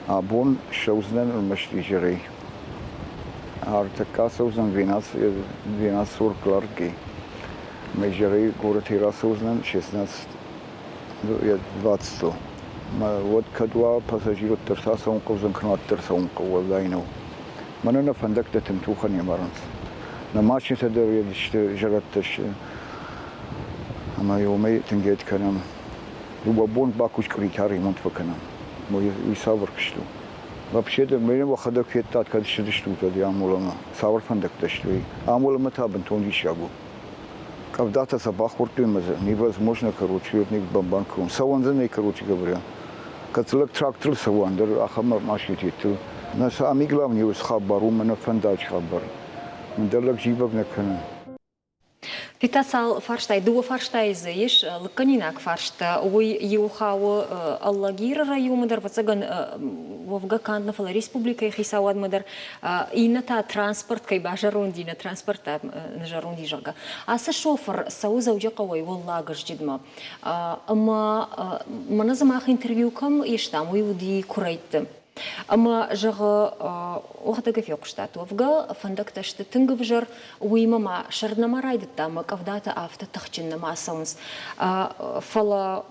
Абон ссӕудзынӕн ӕрмӕст изӕрӕй. Ӕртӕккӕ ацӕудзӕн 12:40 Кларкӕй. Мӕ изӕрӕй горӕтӕй рацӕудзынӕн 16 двадцатыл. Уӕд кӕд уа пассажир, уӕддӕр сӕ цӕуын хъӕудзӕн, кӕнӕ уӕддӕр цӕуын хъӕуы, уӕлдай нӕу. Мӕнӕ нӕ фӕндӕгтӕ тынг тухӕн не марынц. Нӕ машинӕтӕ дӕр сты, зӕрӕдтӕ сты. Ӕмӕ уымӕй тынг ед кӕнӕм. Дыууӕ бон бакус къуыритӕ ремонт фӕкӕнӕм. Уый цавӕр куыст у? Вообще дӕр мӕ уӕхӕдӕг федтат, кӕд ссыдыстут, уӕд Амоламӕ. Цавӕр фӕндӕгтӕ сты, уый. Амоламӕ та бынтон диссаг у. Къӕвдатӕ сӕ бахордтой ӕмӕ дзы невозможно, короче, вот бамбарын кӕнон. Цӕуӕн дзы нӕй, короче говоря. Кӕд лӕг тракторыл цӕуа, ӕндӕр ахӕм машинӕтыл. Нӕ самый главный ус хабар у мӕнӕ фӕндаджы хабар. Ӕндӕр лӕг зивӕг нӕ кӕны. Ты та цал фарстай, дыууӕ фарстайы дзы ис лыггӕнинаг фарста. Уый иу хауы Алагиры районы дӕр, ӕвӕццӕгӕн, уӕвгӕ канд нӕ, фӕлӕ республикӕйы хицауадмӕ дӕр. Иннӕ та транспорт кӕй базӕронд и, нӕ транспорт та нызӕронд и, зӕгъгӕ. Ацы шофыр цӕуы Дзӕуджыхъӕуӕй Уӕллаг Зджыдмӕ. Ӕмӕ мӕнӕ дзы мах интервью кӕм истам, уый уыди куырӕйтты. Ӕмӕ, зӕгъы, уӕхӕдӕг ӕй фехъуыстат, уӕвгӕ фӕндӕгтӕ сты тынг ӕвзӕр, уыимӕ ма сӕрд нӕма райдыдта ӕмӕ къӕвдатӕ афтӕ тыхджын нӕма цӕуынц. Фӕлӕ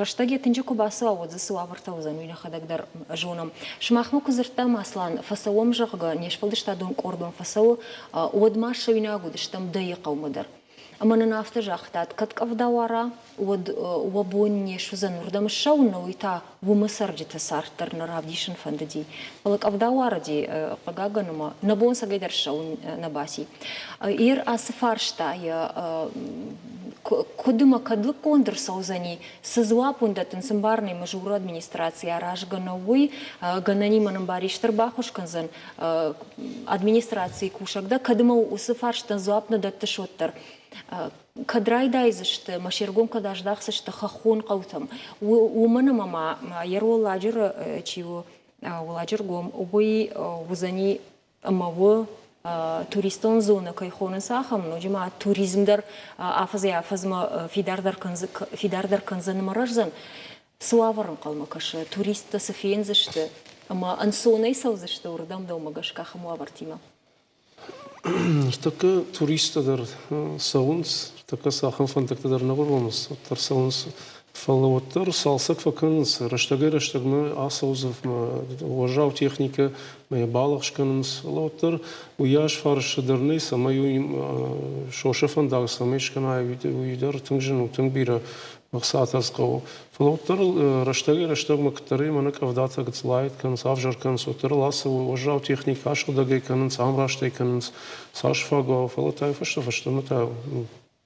рӕстӕг йӕ тынджы куы бацӕуа, уӕд дзы цы уавӕртӕ уыдзӕн, уый нӕхӕдӕг дӕр зонӕм. Сымахмӕ куы дзырдтам, Аслан, фӕцӕуӕм, зӕгъгӕ, не сфӕлдыстадон къордон фӕцӕуы, уӕд ма ссӕуинаг уыдыстӕм Дӕйы хъӕумӕ дӕр. Ӕмӕ нын афтӕ загътат, кӕд къӕвда уара, уӕд уӕ бон не суыдзӕн уырдӕм ссӕуын, уый та уымы цӕрджыты цард дӕр нӕ равдисын фӕндыди. Фӕлӕ къӕвда уарыди, хъыгагӕн, ӕмӕ нӕ бон цӕгӕйдӕр ссӕуын нӕ баци. Ир ацы фарста йӕ куыд ӕмӕ кӕд лыггонд ӕрцӕудзӕни, цы дзуапп уын дӕттынц ӕмбарынӕй Мызуры администраци аразгӕ нӕу, уый гӕнӕнимӕ нын баристр баххуыс кӕндзӕн администрацийы кусӕг дӕ, кӕд ӕмӕ уыцы фарстӕн дзуапп нӕ дӕттыс, уӕддӕр. Кӕд райдайдзысты, мӕ се ргом кӕд аздахдзысты хӕххон хъӕутӕм, уымӕн ӕмӕ ма йӕ Уӕлладжыры чи у, Уӕлладжыргом, уый уыдзӕни ӕмӕ у туристон зонӕ кӕй хонынц, ахӕм, ноджы ма туризм дӕр афӕдзӕй-афӕдзмӕ фидардӕр кӕндзӕн ӕмӕ рӕздзӕн. Цы уавӕр ӕнхъӕлмӕ кӕсы, туристтӕ цы фендзысты ӕмӕ ӕнцонӕй цӕудзысты уырдӕм дӕумӕ гӕсгӕ ахӕм уавӕртимӕ? Ныртӕккӕ туристтӕ дӕр цӕуынц, ныртӕккӕ цахӕм фӕндӕгтӕ дӕр нӕ уромынц, уӕддӕр цӕуынц. Фӕлӕ уӕддӕр цалцӕг фӕкӕнынц, рӕстӕгӕй-рӕстӕгмӕ ацӕудзы уӕззау техникӕ, мӕ йӕ балӕгъз кӕнынц. Фӕлӕ уӕддӕр уыйас фарсы дӕр нӕй, цӕмӕй уый сосӕ фӕндаг цӕмӕй скӕнай, уый дӕр тынг зын у, тынг бирӕ ӕхцатӕ хъӕуы. Фӕлӕ уӕддӕр рӕстӕгӕй-рӕстӕгмӕ куыддӕрӕй мӕнӕ къӕвдатӕ гыццылаид кӕнынц, ӕвзӕр кӕнынц, уӕддӕр ыл ацы уӕззау техникӕ асыгъдӕгӕй кӕнынц, ӕмрастӕй кӕнынц, цас фаг уа, фӕлӕ та фӕстӕ фӕстӕмӕ та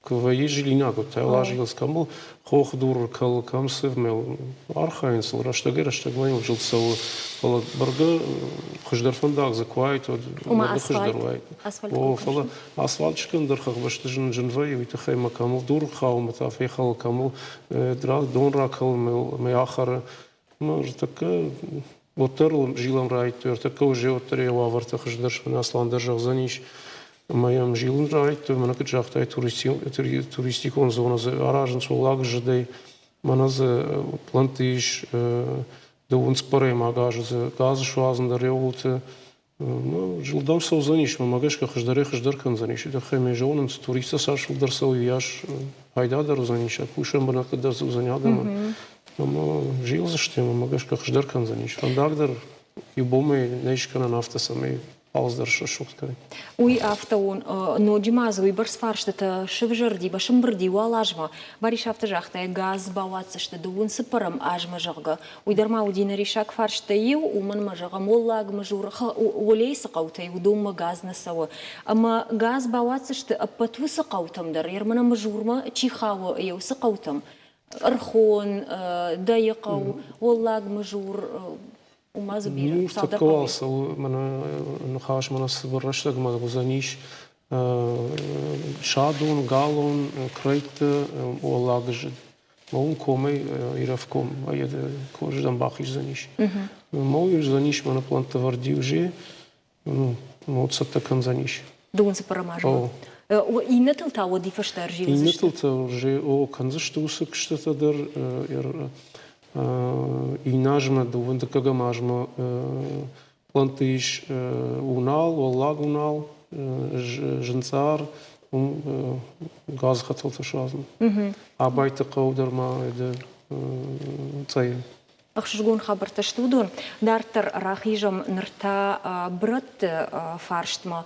куы вӕййы зилинаг, уӕд та лазилынц, кӕм ыл хох дур кӕлы, кӕм цы, архайынц ыл, рӕстӕгӕй-рӕстӕгмӕ йыл зылд цӕуы. Фӕлӕ бӕргӕ хуыздӕр фӕндаг дзы куы уаид, уӕд бӕргӕ хуыздӕр уаид. О, фӕлӕ Асфальт скӕнын дӕр хӕхбӕсты зын зын вӕййы, уый тыххӕй мӕ кӕмыл дур хауы, мӕ та фехӕлы, кӕмыл дон ракӕлы, мӕ ахӕры. Мӕ ӕртӕккӕ Уӕддӕр зилӕн райдыдтой, ӕртӕккӕ уже уӕддӕр йӕ уавӕртӕ хуыздӕр сты, Аслан дӕр зӕгъдзӕнис. Ӕмӕ йӕм зилын райдыдтой, мӕнӕ куыд загътай, туристикон зонӕ дзы аразынц уӕллаг зыдӕй. Мӕнӕ дзы плӕнтты ис дыууын цыппӕрӕймаг азы дзы газ суадзын дӕр еууылты. Зылдӕм цӕудзӕнис, мӕнмӕ гӕсгӕ хуыздӕрӕй-хуыздӕр кӕндзӕнис. Уый тыххӕй мӕ зонынц, туристтӕ цас фылдӕр цӕуы, уыйас пайдадӕр уыдзӕнис, кусӕн бынӕтты дӕр дзы уыдзӕни адӕмӕн. Ӕмӕ зилдзысты, мӕнмӕ гӕсгӕ хуыздӕр кӕндзӕнис. Фӕндаг дӕр иу бонмӕ нӕ скӕнӕн афтӕ, цӕмӕй алцыдӕр срӕсугъд кӕнай. Уый афтӕ у, ноджы ма дзы уыйбӕрц фарстытӕ сывзӕрди, сымбырди уал азмӕ. Барис афтӕ загъта, газ бауадздзысты дыууын цыппӕрӕм азмӕ, зӕгъгӕ. Уый дӕр ма уыди нӕ риссаг фарстӕй иу, уымӕн ӕмӕ, зӕгъӕм, Уӕллаг Мызур, Уӕлейы цы хъӕутӕй, уыдонмӕ газ нӕ цӕуы. Ӕмӕ газ бауадздзысты ӕппӕт уыцы хъӕутӕм дӕр, Ермана Мызурмӕ чи хауы, йӕ уыцы хъӕутӕм. Ӕрхон, Дӕйыхъӕу, Уӕллаг Мызур, уымӕ дзы бирӕ. Ну, тӕккӕ уал цӕуы мӕнӕ ныхас мӕнӕ цыбыр рӕстӕгмӕ уыдзӕнис Садон, Галон, Крӕйтты, Уӕллаг Зыд. Мӕ уым комӕй Ирӕфком хорзӕн бахиздзӕнис. Мӕ уый уыдзӕнис мӕнӕ плӕнттӕ вӕрд уже, ну, цӕттӕ кӕндзӕнис. Дыууын цыппӕрӕм азмӕ. Иннӕтыл та уӕд фӕстӕ ӕрзилдзысты? Иннӕтыл та уже о, кӕндзысты уыцы куыстытӕ дӕр. Иннӕ азмӕ, дыууын дыккӕгӕм азмӕ плӕнтты ис Унал, Уӕллаг Унал, Зынцъар, уым газы хӕтӕлтӕ суадзын. Абайты хъӕу дӕр ма Цъӕйы. Ӕхсызгон хабӕрттӕ сты уыдон. Дарддӕр рахизӕм ныр та бырӕтты фарстмӕ.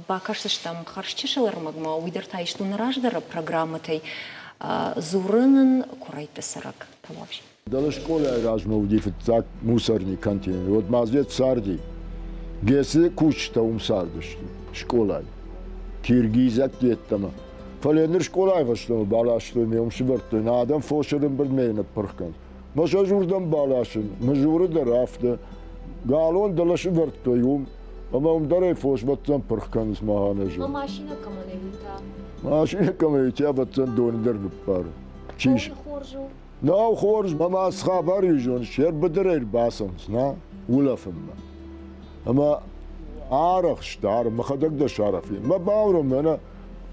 Бакӕсдзыстӕм хӕрзчысыл ӕрмӕгмӕ, уый дӕр та ист у нӕ раздӕры программӕтӕй. Дзуры нын Куырӕйтты цӕрӕг Тамуафси. Дӕлӕ скъолайы размӕ уыди фыццаг мусорный контейнер, уӕд ма дзы царди. ГЭС-ы кусджытӕ уым цардысты, скъолайы. Киргизӕгты йеддӕмӕ. Фӕлӕ ныр скъолайы фӕстӕмӕ баластой ме уым сывӕрдтой, нӕ адӕм фосы ӕрӕмбырдмӕ ныппырх кӕнынц. Мӕ сӕ уырдӕм баласын, Мызуры дӕр афтӕ. Галон дӕлӕ сывӕрдтой уым, ӕмӕ уым дӕр ӕй фос бӕтдзӕн пырх кӕнынц махӕн ӕз. Машинӕ кӕмӕн ӕй, уый та? Машинӕ кӕмӕн ӕй, та бӕтдзӕн доны дӕр ныппары. Чи хорз у? Нау хорз, мӕ цы хабар и зоныс, йе рбыдырӕй ӕрбацӕуынц, нӕ, улӕфынмӕ. Ӕмӕ арӕхст, мӕхӕдӕг дӕр сарӕх и. Мӕ бауром, мӕнӕ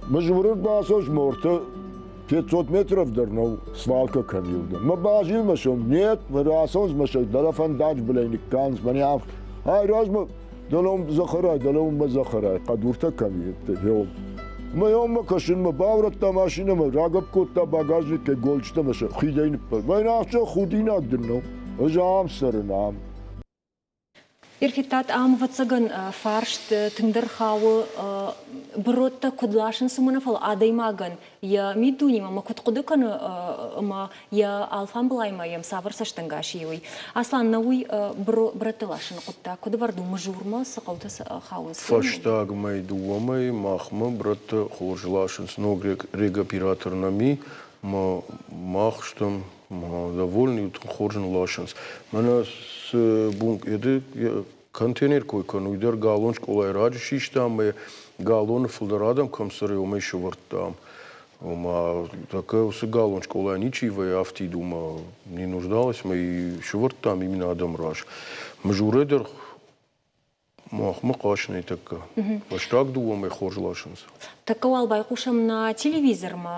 Мызуры ӕрбацӕуыс мортӕ 500 метров дӕр нӕу, свалка кӕм и уырдӕм. Мӕ базил мӕ сом, нет, мӕ рацӕуынц мӕ сӕ дӕлӕ фӕндаджы былӕй ныккӕнынц, мӕ не Ай размӕ дӕлӕ уым Захарай, дӕлӕ уым мӕ Захарай, хъӕдуртӕ кӕм и, еум. Мӕ еумӕ кӕсынмӕ баурӕдта машинӕмӕ, рагӕпп кодта багажникӕй голджытӕ мӕ сӕ хидӕй ныппар. Мӕ афтӕ худинаг дын нӕу. Ӕз ам цӕрын, ам. Ирфеттат ам, ӕвӕццӕгӕн, фарст тынгдӕр хауы быродтӕ куыд ласынц, уымӕ нӕ, фӕлӕ адӕймагӕн йӕ миддунемӕ ӕмӕ куыд хъуыды кӕны ӕмӕ йӕ алфамбылаймӕ йӕм цавӕр цӕстӕнгас и, уый. Аслан, нӕ уый бырӕтты ласыны хъуыддаг куыд ӕвӕрд у Мызурмӕ, цы хъӕутӕ хауынц? Фӕстаг мӕй дыууӕ мӕйы махмӕ бырӕттӕ хорз ласынц. Ног регоператор нӕм и, ӕмӕ мах стӕм довольны, хорз нын ласынц. Мӕнӕ цы бункъеды контейнер кой кӕны, уый дӕр галон скъолайы раджы систам ӕмӕ галоны фылдӕр адӕм кӕм цӕры, уымӕй сӕвӕрдтам. Ома, такая уыцы галон скъолайы ничи вӕййы афтид, уымӕ не нуждалась, мы и сӕвӕрдтам именно адӕмы раз. Мызурӕ дӕр махмӕ хъасынӕй тӕккӕ. Фӕстаг дыууӕмӕ хорз ласынц. Тӕккӕ уал байхъусӕм нӕ телевизормӕ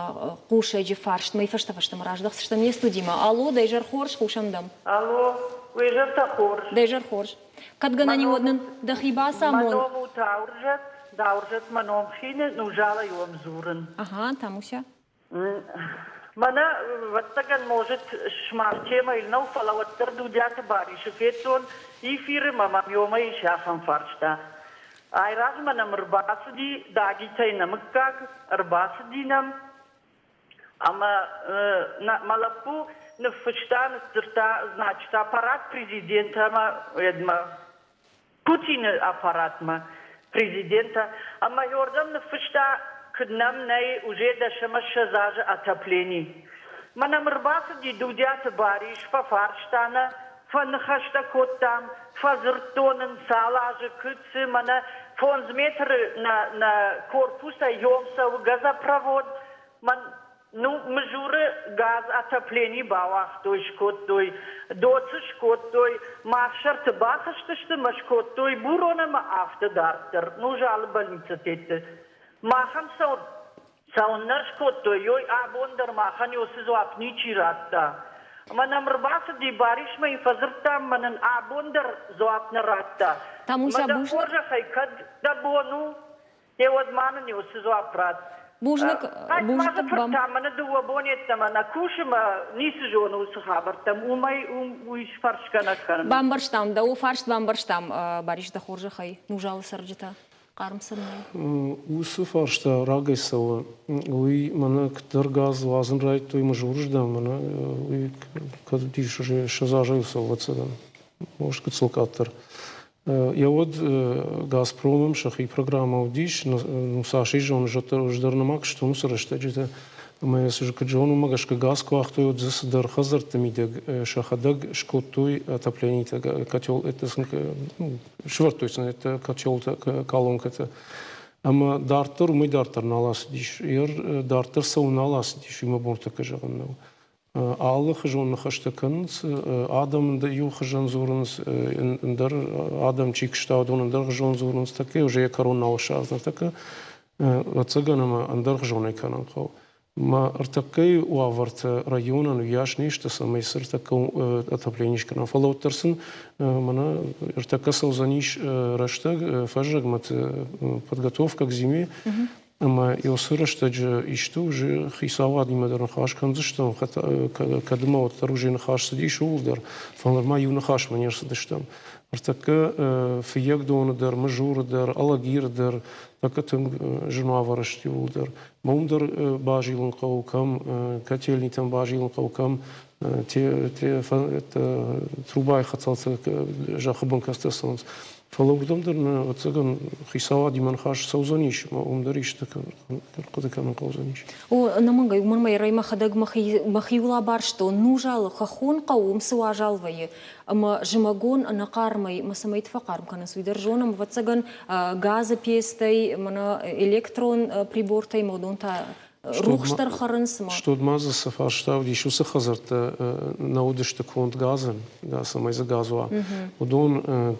хъусӕджы фарстмӕ фӕстӕ фӕстӕмӕ раздӕхдзыстӕм не студимӕ. Алло, дӕ изӕр хорз, хъусӕм дӕм. Алло, уе зӕртӕ хорз. Дӕ изӕр хорз. Кӕд гӕнӕн и, уӕд нын дӕхи бацамон. Мӕ ном у Таурзӕт, Даурзӕт мӕ ном хины, Нузалӕй уӕм дзурын. Ага, Тамуся. Мӕнӕ, ӕвӕццӕгӕн, может, сымах темӕйыл нӕу, фӕлӕ уӕддӕр Дудиаты Барисы федтон эфиры мӕ мӕм ёмӕ ис ахӕм фарста. Айразмӕ нӕм ӕрбацыди Дагитӕй нӕ мыггаг, ӕрбацыди нӕм ӕмӕ мӕ лӕппу ныффыста, ныдздзырдта, значит, аппарат президента ӕмӕ уӕдмӕ Путины аппаратмӕ президента ӕмӕ уырдӕм ныффыста, куыд нӕм нӕй уже дӕсӕмӕ ссӕдз азы отоплени. Мӕнӕм ӕрбацыди Дудиаты Барис, фӕфарста нӕ, фӕныхӕстӕ кодтам, фӕдзырдтон ын, цал азы, куыд цы, мӕнӕ фондз метры нӕ, нӕ корпусӕй йом цӕуы газопровод, мӕн Ну, Мызуры газ отоплени бауагътой, скодтой, доцы скодтой, махсӕрты бахызтысты мӕ скодтой Бурон ӕмӕ афтӕ дарддӕр. Ну, залы больницӕтетты. Махӕн цӕуыннӕ скодтой, ой, абон дӕр махӕн уыцы дзуапп ничи радта. Ӕмӕ нӕм ӕрбацыди Барисмӕ йын фӕдзырдтам, мӕ нын абон дӕр дзуапп нӕ радта. Тамуся, Мӕ дӕ хорзӕхӕй, кӕд дӕ бон у, Е уӕд ма нын уыцы дзуапп ратт. Бузныг, бузныг. Фырт та мӕнӕ дыууӕ бонеттӕмӕ нӕ кусы мӕ ницы зоны уыцы хабӕрттӕм, уымӕй уый фӕрсгӕ нӕ кӕнын. Бамбӕрстам, дӕу фарст бамбӕрстам, Барис, дӕ хорзӕхӕй, Нузалы цӕрджытӕ. Хъарм сын нӕй. Уыцы фарста рагӕй цӕуы. Уый мӕнӕ куыддӕр газ уадзын райдыдтой Мызурыздӕм, мӕнӕ уый кӕд уыдис уже 20 азӕй цӕуы, ӕвӕццӕгӕн, может, гыццыл къаддӕр. Йӕ уӕд Газпромӕн сӕхи программӕ уыдис, ну цас ис зоны, ӕз дӕр нымад стон уыцы рӕстӕджыты. Ӕмӕ йӕ цы куыд зонын, уымӕ гӕсгӕ газ куы уагътой, уӕд дзы цыдӕр хӕдзӕртты мидӕг сӕхӕдӕг скодтой отопленитӕ, котел, это сын, ну, сывӕрдтой сын это котелтӕ, колонкӕтӕ. Ӕмӕ дарддӕр уымӕй дарддӕр нал ацыдис. Ер дарддӕр цӕуын нал ацыдис, уый мӕ бон тӕккӕ зӕгъын нӕу. Алыхуызон ныхӕстӕ кӕнынц, адӕм иу хуызӕн дзурынц, ӕндӕр адӕм чи куыста, уыдон ӕндӕрхуызон дзурынц, тӕккӕ уже йӕ кӕрон нал ссардзӕн, ныртӕккӕ ӕвӕццӕгӕн ӕмӕ ӕндӕрхуызонӕй кӕнын хъӕуы. Мӕ ӕртӕккӕйы уавӕртӕ районӕн уыйас не сты, цӕмӕй цы ӕртӕккӕ отопление скӕнӕм, фӕлӕ уӕддӕр сын мӕнӕ ӕртӕккӕ цӕудзӕнис рӕстӕг фӕззӕгмӕ подготовка к зиме, Ӕмӕ уыцы рӕстӕджы исты уже хицауадимӕ дӕр ныхас кӕндзыстӕм, кӕд ма уӕддӕр уже ныхас цыдис ууыл дӕр, фӕлӕ нырма иу ныхасмӕ не рцыдыстӕм. Ныртӕккӕ Фыййагдоны дӕр, Мызуры дӕр, Алагиры дӕр тӕккӕ тынг зын уавӕры сты иууыл дӕр. Мӕ уым дӕр базилын хъӕуы, кӕм котельнитӕм базилын хъӕуы, кӕм трубайы хӕцӕлтӕ зӕххы бын кӕцытӕ цӕуынц. Фӕлӕ уырдӕм дӕр нӕ, ӕвӕццӕгӕн, хицауадимӕ ныхас цӕудзӕнис, ӕмӕ уым дӕр исты хъуыды кӕнын хъӕудзӕнис. О, ӕнӕмӕнгӕй, уымӕн ма йӕ мӕхӕдӕг мӕхиуыл абарстон. Нузалы хӕххон хъӕу уым цы уазал вӕййы, ӕмӕ зымӕгон ӕнӕхъармӕй мӕ цӕмӕйты фӕхъарм кӕнынц, уый дӕр зонӕм, ӕвӕццӕгӕн, газы пецтӕй, мӕнӕ электрон прибортӕй, ӕмӕ уыдон та рухс дӕр хӕрынц. Стод ма дзы цы фарста уыдис, уыцы хӕдзӕрттӕ нӕ уыдысты конд газӕн, цӕмӕй дзы газ уа. Уыдон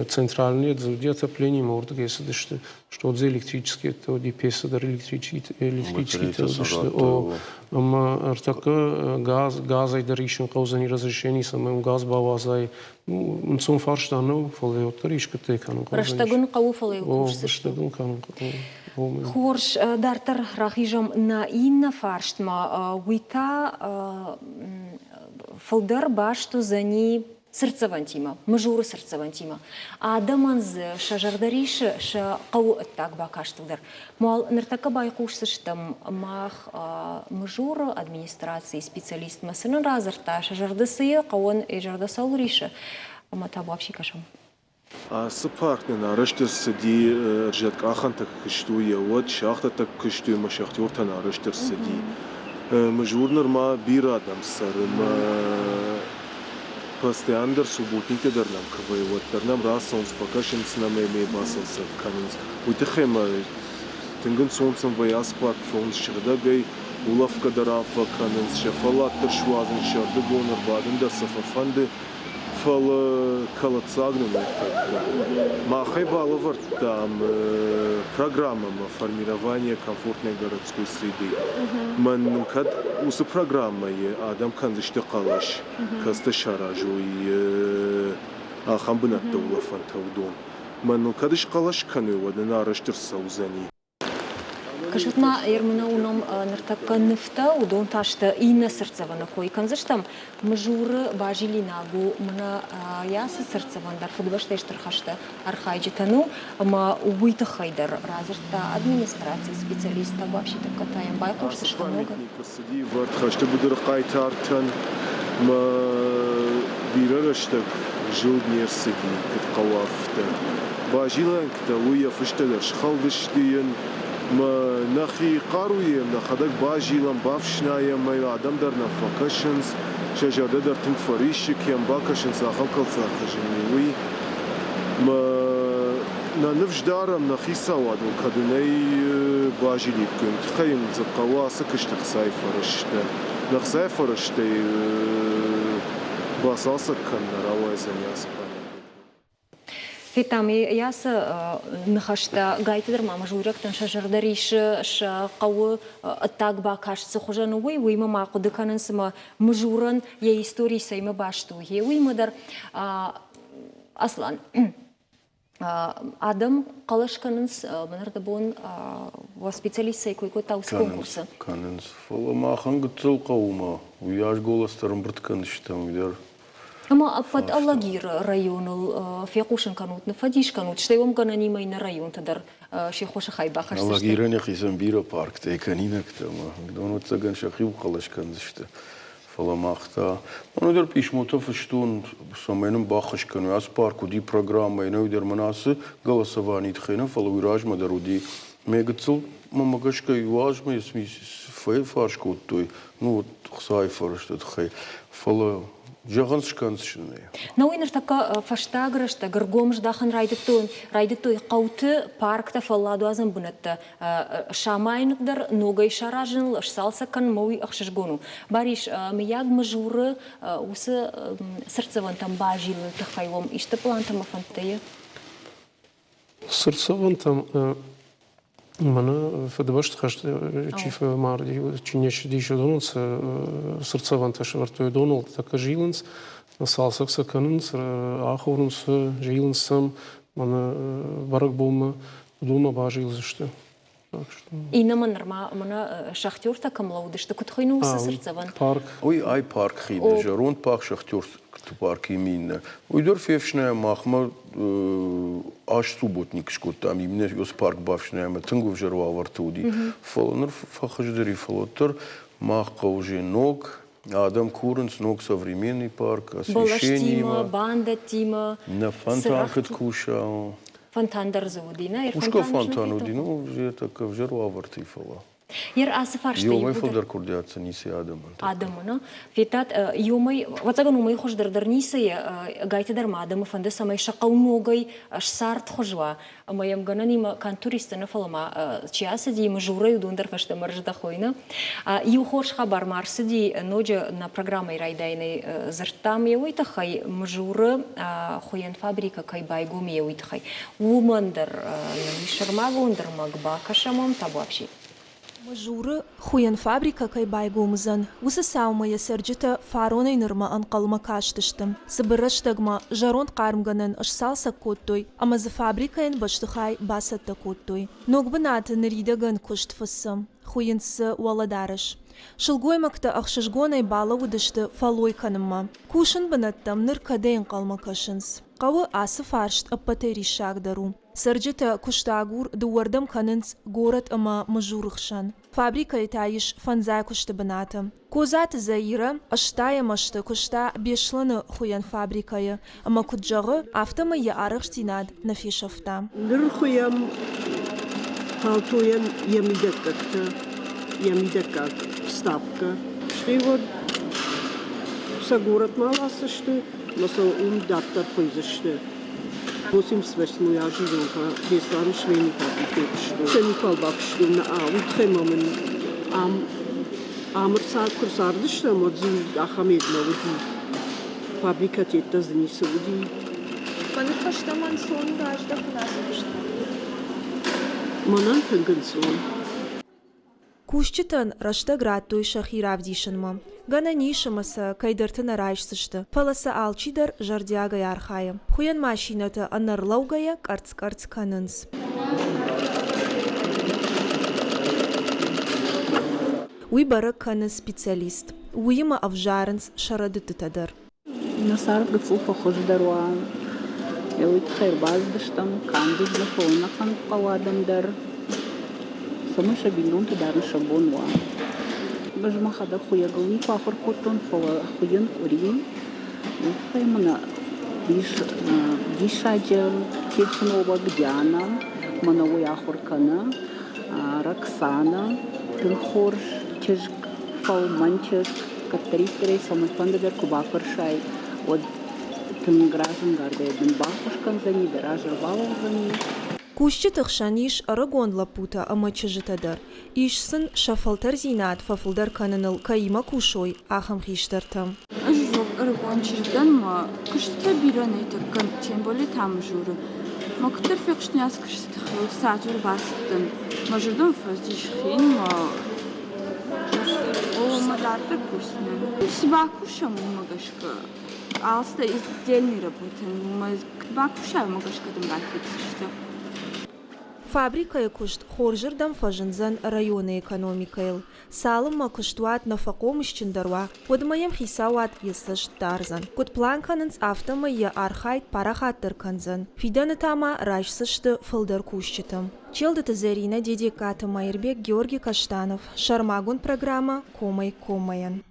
центральный дзы уыди отоплениемӕ уырдыгӕй цыдысты. Что дзы электрические уыди, пецы дӕр электрические уыдысты. Ӕмӕ ӕртӕккӕ газ, газӕй дӕр исын хъӕудзӕни разрешение, цӕмӕй уым газ бауадзай. Ӕнцон фарста нӕу, фӕлӕ уӕддӕр искуыдтӕй кӕнын хъӕудзӕнис. Рӕстӕг ын хъӕуы, фӕлӕ йыл кусдзысты. Рӕстӕг ын кӕнын хъӕуы. Хорз, дарддӕр рахизӕм нӕ иннӕ фарстмӕ. Уый та фылдӕр баст уыдзӕни цыртдзӕвӕнтимӕ, Мызуры цыртдзӕвӕнтимӕ. Адӕмӕн дзы сӕ зӕрдӕ рисы сӕ хъӕуы ӕддаг бакастыл дӕр. Муал ныртӕккӕ байхъусдзыстӕм мах Мызуры администрацийы специалистмӕ, цы нын радзырдта, сӕ зӕрдӕ цы и, хъӕуӕн йӕ зӕрдӕ цӕуыл рисы, ӕмӕ та вообще кӕсӕм. Ацы парк нын арӕзт ӕрцыди ӕрзӕткъахӕнтӕ куы куыстой, уӕд шахтӕтӕ куы куыстой ӕмӕ шахтертӕн арӕзт ӕрцыди. Мызур нырма бирӕ адӕм цӕры ӕмӕ постоянно субботниктӕ дӕр нӕм куы вӕййы, уӕддӕр нӕм рацӕуынц, фӕкӕсынц нӕм ӕмӕ бацалцӕг кӕнынц. Уый тыххӕй ма тынг ӕнцон сын вӕййы ацы парк фӕуынц сыгъдӕгӕй, улӕфгӕ дӕр фӕкӕнынц, сӕ фӕллад дӕр суадзынц, сӕрдыгон ӕрбадын дӕр сӕ фӕфӕнды. Фӕлӕ кӕлӕддзаг нын ныртӕккӕ. Махӕй балӕвӕрдтам программӕмӕ формирование комфортной городской среды. Мӕн нын кӕд уыцы программӕйы адӕм кӕндзысты хъӕлӕс, кӕцытӕ саразой ахӕм бынӕтты улӕфӕнтӕ, уыдон. Мӕн ныл кӕд схъӕлӕс кӕной, уӕд нын арӕзт ӕрцӕудзӕни. Кӕсут-ма, Ермына уынӕм ныртӕккӕ нывтӕ, уыдон та сты иннӕ цыртдзӕвӕны кой кӕндзыстӕм. Мызуры базилинаг у мӕнӕ йӕ ацы цыртдзӕвӕн дӕр Фыдыбӕстӕйы Стыр хӕсты архайджытӕн у ӕмӕ уый тыххӕй дӕр радзырдта администрацийы специалист Табуафситы Катайӕн. Байхъусдзыстӕм ног. Ӕрцыди ӕвӕрд хӕсты быдыры хъайтартӕн мӕ бирӕ рӕстӕг зылд не рцыди, куыд хъӕуы, афтӕ. Базилӕнтӕ уый йӕ фыстӕ дӕр схӕлдысты йын, мӕ нӕхи хъаруйы нӕхӕдӕг базилӕм, бафснайӕм, ӕмӕ адӕм дӕр нӕм фӕкӕсынц, сӕ зӕрдӕ дӕр тынг фӕриссы, кӕм бакӕсынц, ахӕм кӕлдзӕхы зын у, уый. Мӕ Нӕ ныфс дарӕм нӕ хицауадыл, кӕд ын ӕй базиликкой, уый тыххӕй йын дзы хъӕуы ацы куысты ӕхцайы фӕрӕзтӕ. Нӕ ӕхцайы фӕрӕзтӕй бацалцӕг кӕнын нӕ рауайдзӕни ацы памятник. Федтам йӕ ацы ныхӕстӕ гайтыдӕр ма мызурӕгтӕн сӕ зӕрдӕ рисы, сӕ хъӕуы ӕддаг бакаст цы хуызӕн у, уый, уыимӕ ма хъуыды кӕнын, цыма Мызурӕн йӕ истори цӕимӕ баст у, гъе уыимӕ дӕр. Аслан, адӕм хъӕлӕс кӕнынц, мӕнӕрдӕбон уӕ специалист цӕй кой кодта уыцы конкурсы? Кӕнынц, фӕлӕ махӕн гыццыл хъӕуы уыйас голос дӕр ӕмбырд кӕндзыстӕм, уый дӕр. Ӕмӕ ӕппӕт Алагиры районыл фехъусын кӕнут, ныффӕдис кӕнут, стӕй уӕм гӕнӕнимӕ иннӕ районты дӕр се ххуысы хай бахӕсдзысты. Алагирӕн йӕхицӕн бирӕ парктӕ кӕнинӕгтӕ ӕмӕ уыдон, ӕвӕццӕгӕн, сӕхиуыл хъӕлӕс кӕндзысты. Фӕлӕ мах та, мӕнӕ дӕр писмотӕ фыстон, цӕмӕй нын баххуыс кӕной. Ацы парк уыди программӕйы, нӕ дӕр мӕн ацы голосованийы тыххӕй нӕ, фӕлӕ уый размӕ дӕр уыди. Мӕ гыццыл, мӕнмӕ гӕсгӕ, иу азмӕ фӕфарс кодтой, ну вот Хуыцауы фӕрӕзты тыххӕй. Фӕлӕ зӕгъын скӕндзысты. Нӕ уый ныртӕккӕ фӕстаг рӕстӕг ӕргом здахын райдыдтой, райдыдтой хъӕуты парктӕ, фӕлладуадзӕн бынӕттӕ самайын дӕр, ногӕй саразыныл, сцалцӕг кӕнынмӕ уый ӕхсызгон у. Барис, мыййаг Мызуры уыцы цыртдзӕвӕнтӕм базилыны тыххӕй уӕм исты пълантӕ ӕмӕ фӕндтӕ и? Цыртдзӕвӕнтӕм мӕнӕ Фыдыбӕсты хӕсты чи фӕмарди, чи не ссыдис, уыдоныл цы цыртдзӕвӕнтӕ сӕвӕрдтой, уыдоныл тӕккӕ зилынц, цалцӕг сӕ кӕнынц, ахорынц сӕ, зилынц сӕм, мӕнӕ бӕрӕгбонмӕ уыдонмӕ базилдзысты. Иннӕмӕ нырма мӕнӕ шахтертӕ кӕм лӕудысты, куыд хуыйны уыцы цыртдзӕвӕн? Парк. Уый ай парк хиды, зӕронд парк шахтерты парк именно. Уый дӕр фефснайӕм махмӕ аст субботник скодтам, именно уыцы парк бафснайӕм, тынг ӕвзӕр уавӕрты уыди. Фӕлӕ ныр фӕхуыздӕр и, фӕлӕ уӕддӕр мах хъӕуы ног, адӕм курынц ног современный парк, освещениемӕ. бандӕттимӕ. Нӕ фонтан куыд куса. Фонтан дӕр дзы уыди, нӕ? Кусгӕ фонтан уыди, ну, тӕккӕ ӕвзӕр уавӕрты, фӕлӕ. Ер ацы фарста Иомӕй фылдӕр курдиат сын ницы адӕмӕн. Адӕмӕн, федтат, иомӕй, ӕвӕццӕгӕн, уымӕй хуыздӕр дӕр ницы, гайты дӕр ма адӕмы фӕнды, цӕмӕй сӕ хъӕу ногӕй сцардхуыз уа. Ӕмӕ йӕм гӕнӕнимӕ канд туристтӕ нӕ, фӕлӕ ма чи ацыди, Мызурӕй уыдон дӕр фӕстӕмӕ рыздӕхой, нӕ? Иу хорз хабар ма ӕрцыди, ноджы нӕ программӕйы райдайӕнӕй дзырдтам йӕ уый тыххӕй, Мызуры хуыйӕн фабрикӕ кӕй байгом йӕ уый тыххӕй. Уымӕн дӕр нӕм ис сӕрмагонд ӕрмӕг, бакӕсӕм ӕм табуафси. Мызуры хуыйӕн фабрикӕ кӕй байгом уыдзӕн, уыцы цаумӕ йӕ цӕрджытӕ фаронӕй нырмӕ ӕнхъӕлмӕ кастысты. Цыбыр рӕстӕгмӕ зӕронд хъармгӕнӕн сцалцӕг кодтой ӕмӕ дзы фабрикӕйӕн бӕстыхай бацӕттӕ кодтой. Ног бынаты ныридӕгӕн куыст фыцы, хуыйынц дзы уӕлӕдарӕс. Сылгоймӕгтӕ ӕхсызгонӕй балӕууыдысты фӕллой кӕнынмӕ. Кусын бынӕттӕм ныр кӕдӕй ӕнхъӕлмӕ кӕсынц. Хъӕуы ацы фарст ӕппӕтӕй риссагдӕр у. Цӕрджытӕ куыстагур дыууӕрдӕм кӕнынц горӕт ӕмӕ Мызуры хсӕн. Фабрикӕйы та ис фӕндзай куысты бынаты. Козаты Заирӕ ӕстайӕм азты куыста Беслӕны хуыйӕн фабрикӕйы ӕмӕ куыд зӕгъы, афтӕмӕй йӕ арӕхстдзинад нӕ фесӕфта. Ныр хуыйӕм палтойӕн йӕ мидӕггӕгтӕ, йӕ мидӕггаг вставкӕ. Стӕй уӕд сӕ горӕтмӕ ласдзысты ӕмӕ сӕ уым дарддӕр хуыйдзысты. 88 азы зонка Беслӕны швейный фабрикӕйы куыстон. Сӕ никуал бакуыстон, нӕ, уый тыххӕй ма мын ам ам куы рцардыстӕм, уӕд дзы ахӕм ед нӕ уыди. Фабрикӕтеттӕ дзы ницы уыди. Мӕнӕ фӕстӕмӕ ӕнцон раздӕхын ацы куыстмӕ? Мӕнӕн тынг ӕнцон. Кусджытӕн рӕстӕг радтой сӕхи равдисынмӕ. Гӕнӕн ис, ӕмӕ сӕ кӕйдӕрты нӕ райсдзысты, фӕлӕ сӕ алчидӕр зӕрдиагӕй архайы. Хуыйӕн машинӕтӕ ӕнӕрлӕугӕйӕ къӕрцц-къӕрцц кӕнынц. Уый бӕрӕг кӕны специалист. Уыимӕ ӕвзарынц сӕ рӕдыдтытӕ дӕр. Нӕ цард гыццыл фӕхуыздӕр уа, уый тыххӕй ӕрбацыдыстӕм канд нӕ, фӕлӕ ӕнӕхъӕн хъӕуы адӕм дӕр, цӕмӕй сӕ бинонты дарын сӕ бон уа. Ӕз мӕхӕдӕг хуыйӕгыл никуы ахуыр кодтон, фӕлӕ хуыйын къуыри. Уый тыххӕй мын ис диссаджы технолог Диана, мӕнӕ уый ахуыр кӕны, Роксана, тынг хорз чызг, фӕлмӕн чызг. Кӕддӕриддӕр ӕй цӕмӕнфӕнды дӕр куы бафӕрсай, уӕд Тынг разӕнгардӕй дын баххуыс кӕндзӕни, дӕ разы ӕрбалӕудзӕни. Кусджыты хсӕн ис ӕрыгон лӕппутӕ ӕмӕ чызджытӕ дӕр. Ис сын, сӕ фӕлтӕрдзинад фӕфылдӕр кӕныныл кӕимӕ кусой, ахӕм хистӕртӕ. Ӕз ӕрыгон чызг дӕн мӕ куыстытӕ бирӕ нӕй тӕккӕ, тем более та Мызуры. Мӕ куыддӕр фехъуыстон ацы куысты тыххӕй, уӕд цатыр бацыдтӕн. Мӕ зӕрдӕмӕ фӕцис хин, мӕ о, мӕ дарддӕр кусдзынӕн. Цы бакусӕм, уымӕ гӕсгӕ. Алцыдӕр издельный работӕ, уымӕ куыд бакусай, уымӕ гӕсгӕ дын бафиддзысты. Фабрикӕйы куыст хорзырдӕм фӕзындзӕн районы экономикӕйыл. Цалынмӕ куыстуат нӕ фӕхъомысджындӕр уа, уӕдмӕ йӕм хицауад йӕ цӕст дардзӕн. Куыд план кӕнынц, афтӕмӕй йӕ архайд парахатдӕр кӕндзӕн. Фидӕны та ма райсдзысты фылдӕр кусджыты. Челдыты Зӕринӕ, Дедегкаты Маирбег, Георгий Каштанов. Сӕрмагонд программӕ Комӕй-коммӕйӕн.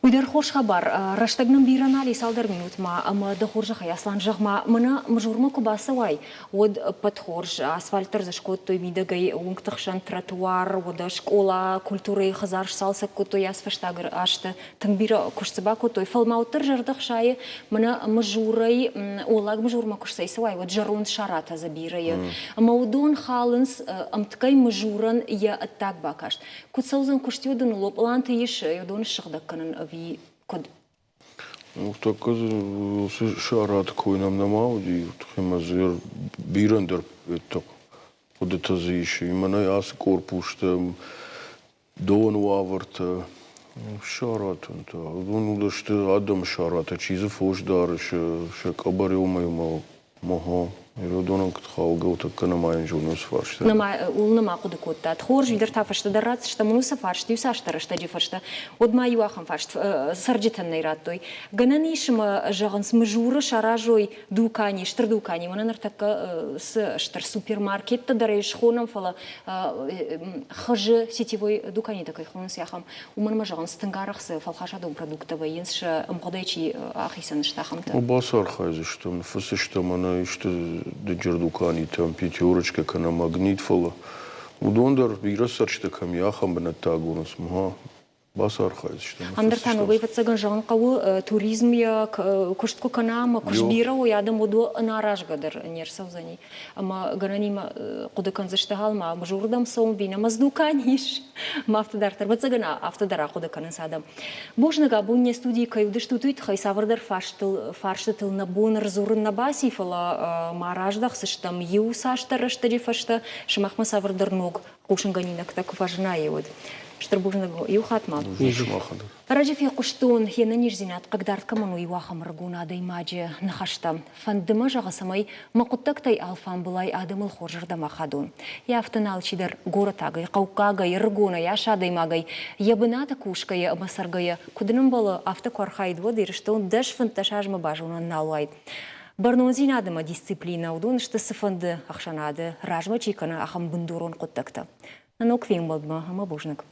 Уый дӕр хорз хабар. Рӕстӕг нын бирӕ нал и цалдӕр минутмӕ, ӕмӕ дӕ хорзӕхӕй, Аслан, зӕгъ-ма, мӕнӕ Мызурмӕ куы бацӕуай, уӕд ӕппӕт хорз асфальт дӕр дзы скодтой мидӕгӕй, уынгты хсӕн тротуар, уӕдӕ скъола, культурӕйы хӕдзар сцалцӕг кодтой ацы фӕстаг азты, тынг бирӕ куыст дзы бакодтой. Фӕлӕ ма уӕддӕр зӕрдӕ хсайы, мӕнӕ Мызурӕй, Уӕллаг Мызурмӕ куы сцӕйцӕуай, уӕд зӕронд саратӕ дзы бирӕ и. Ӕмӕ уыдон халынц ӕмткӕй Мызурӕн йӕ ӕддаг бакаст. Куыд цӕудзӕн куыст уыдоныл, пъланты ис уыдон ссыгъдӕг кӕнын ӕви куыд? Ныртӕккӕ дзы уыцы сараты кой нӕм нӕма уыди, ӕмӕ дзы бирӕ ӕндӕр хъуыдытӕ дзы ис. Мӕнӕ ацы корпустӕ, доны уавӕртӕ, саратӕн та. Уыдон уыдысты адӕмы саратӕ, чи дзы фос дары, сӕ къӕбӕр иумӕ Ого, Ирыдонӕн куыд хаугӕ у, тӕккӕ нымайын зоны уыцы фарстӕ. Нымай, ууыл нӕма хъуыды кодтат. Хорз, уый дӕр та фӕстӕдӕр ратдзыстӕм уыцы фарст иу цасдӕр рӕстӕджы фӕстӕ. Уӕд ма иу ахӕм фарст цӕрджытӕн нӕ радтой. Гӕнӕн ис ӕмӕ, зӕгъынц, Мызуры саразой дукани, стыр дукани. Мӕнӕ ныртӕккӕ цы стыр супермаркеттӕ дӕр ӕй схонӕм, фӕлӕ хызы сетевой дуканитӕ кӕй хонынц, ахӕм. Уымӕн ӕмӕ зӕгъынц, тынг арӕх цы фӕлхасадон продукттӕ вӕййынц, сӕ ӕмгъуыдӕй чи ахицӕн сты, ахӕмтӕ. Ну, бацархайдзыстӕм, ныффысдзыстӕм ӕнӕ исты дынджыр дуканитӕм, пятерочка кӕнӕ магнит, фӕлӕ уыдон дӕр бирӕ цӕрджытӕ кӕм и, ахӕм бынӕттӕ агурынц. Мха, бацархайдзыстӕм. Ам дӕр та ногӕй ӕвӕццӕгӕн зӕгъын хъӕуы, туризм йӕ куыст куы кӕна ӕмӕ куыст бирӕ уой, адӕм уыдон ӕнӕаразгӕ дӕр не рцӕудзӕни. Ӕмӕ гӕнӕнимӕ хъуыды кӕндзысты ма Мызурдӕм цӕуын ви нӕ дукани ис. Ӕмӕ афтӕ дарддӕр, ӕвӕццӕгӕн, афтӕ дӕр ахъуыды кӕнынц адӕм. Бузныг, абон не студийы кӕй уыдыстут, уый тыххӕй цавӕрдӕр фарстыл, фарстытыл нӕ бон ӕрдзурын нӕ баци, фӕлӕ ма раздӕхдзыстӕм иу цасдӕр рӕстӕджы фӕстӕ, сымахмӕ цавӕрдӕр ног хъусынгӕнинӕгтӕ куы фӕзына, уӕд. Стыр бузныг иу хатт ма. Ӕрӕджы фехъуыстон, йе нӕниздзинад хъыгдард кӕмӕн у, иу ахӕм ӕрыгон адӕймаджы ныхӕстӕ. Фӕнды мӕ, зӕгъы, цӕмӕй мӕ хъуыддӕгтӕй алфамбылай адӕмыл хорзӕрдӕм ахадон. Йӕ афтӕ нӕ алчидӕр горӕтагӕй, хъӕуккагӕй, ӕрыгонӕй, ас адӕймагӕй йӕ бынаты кусгӕйӕ ӕмӕ цӕргӕйӕ куыд ын ӕмбӕлы, афтӕ куы архаид, уӕд Ирыстон 10-15 азмӕ базонӕн нал уаид. Бӕрнондзинад ӕмӕ дисциплинӕ уыдон сты цыфӕнды ӕхсӕнады размӕ чи кӕны, ахӕм бындурон хъуыддӕгтӕ. Ног фембӕлдмӕ ӕмӕ бузныг.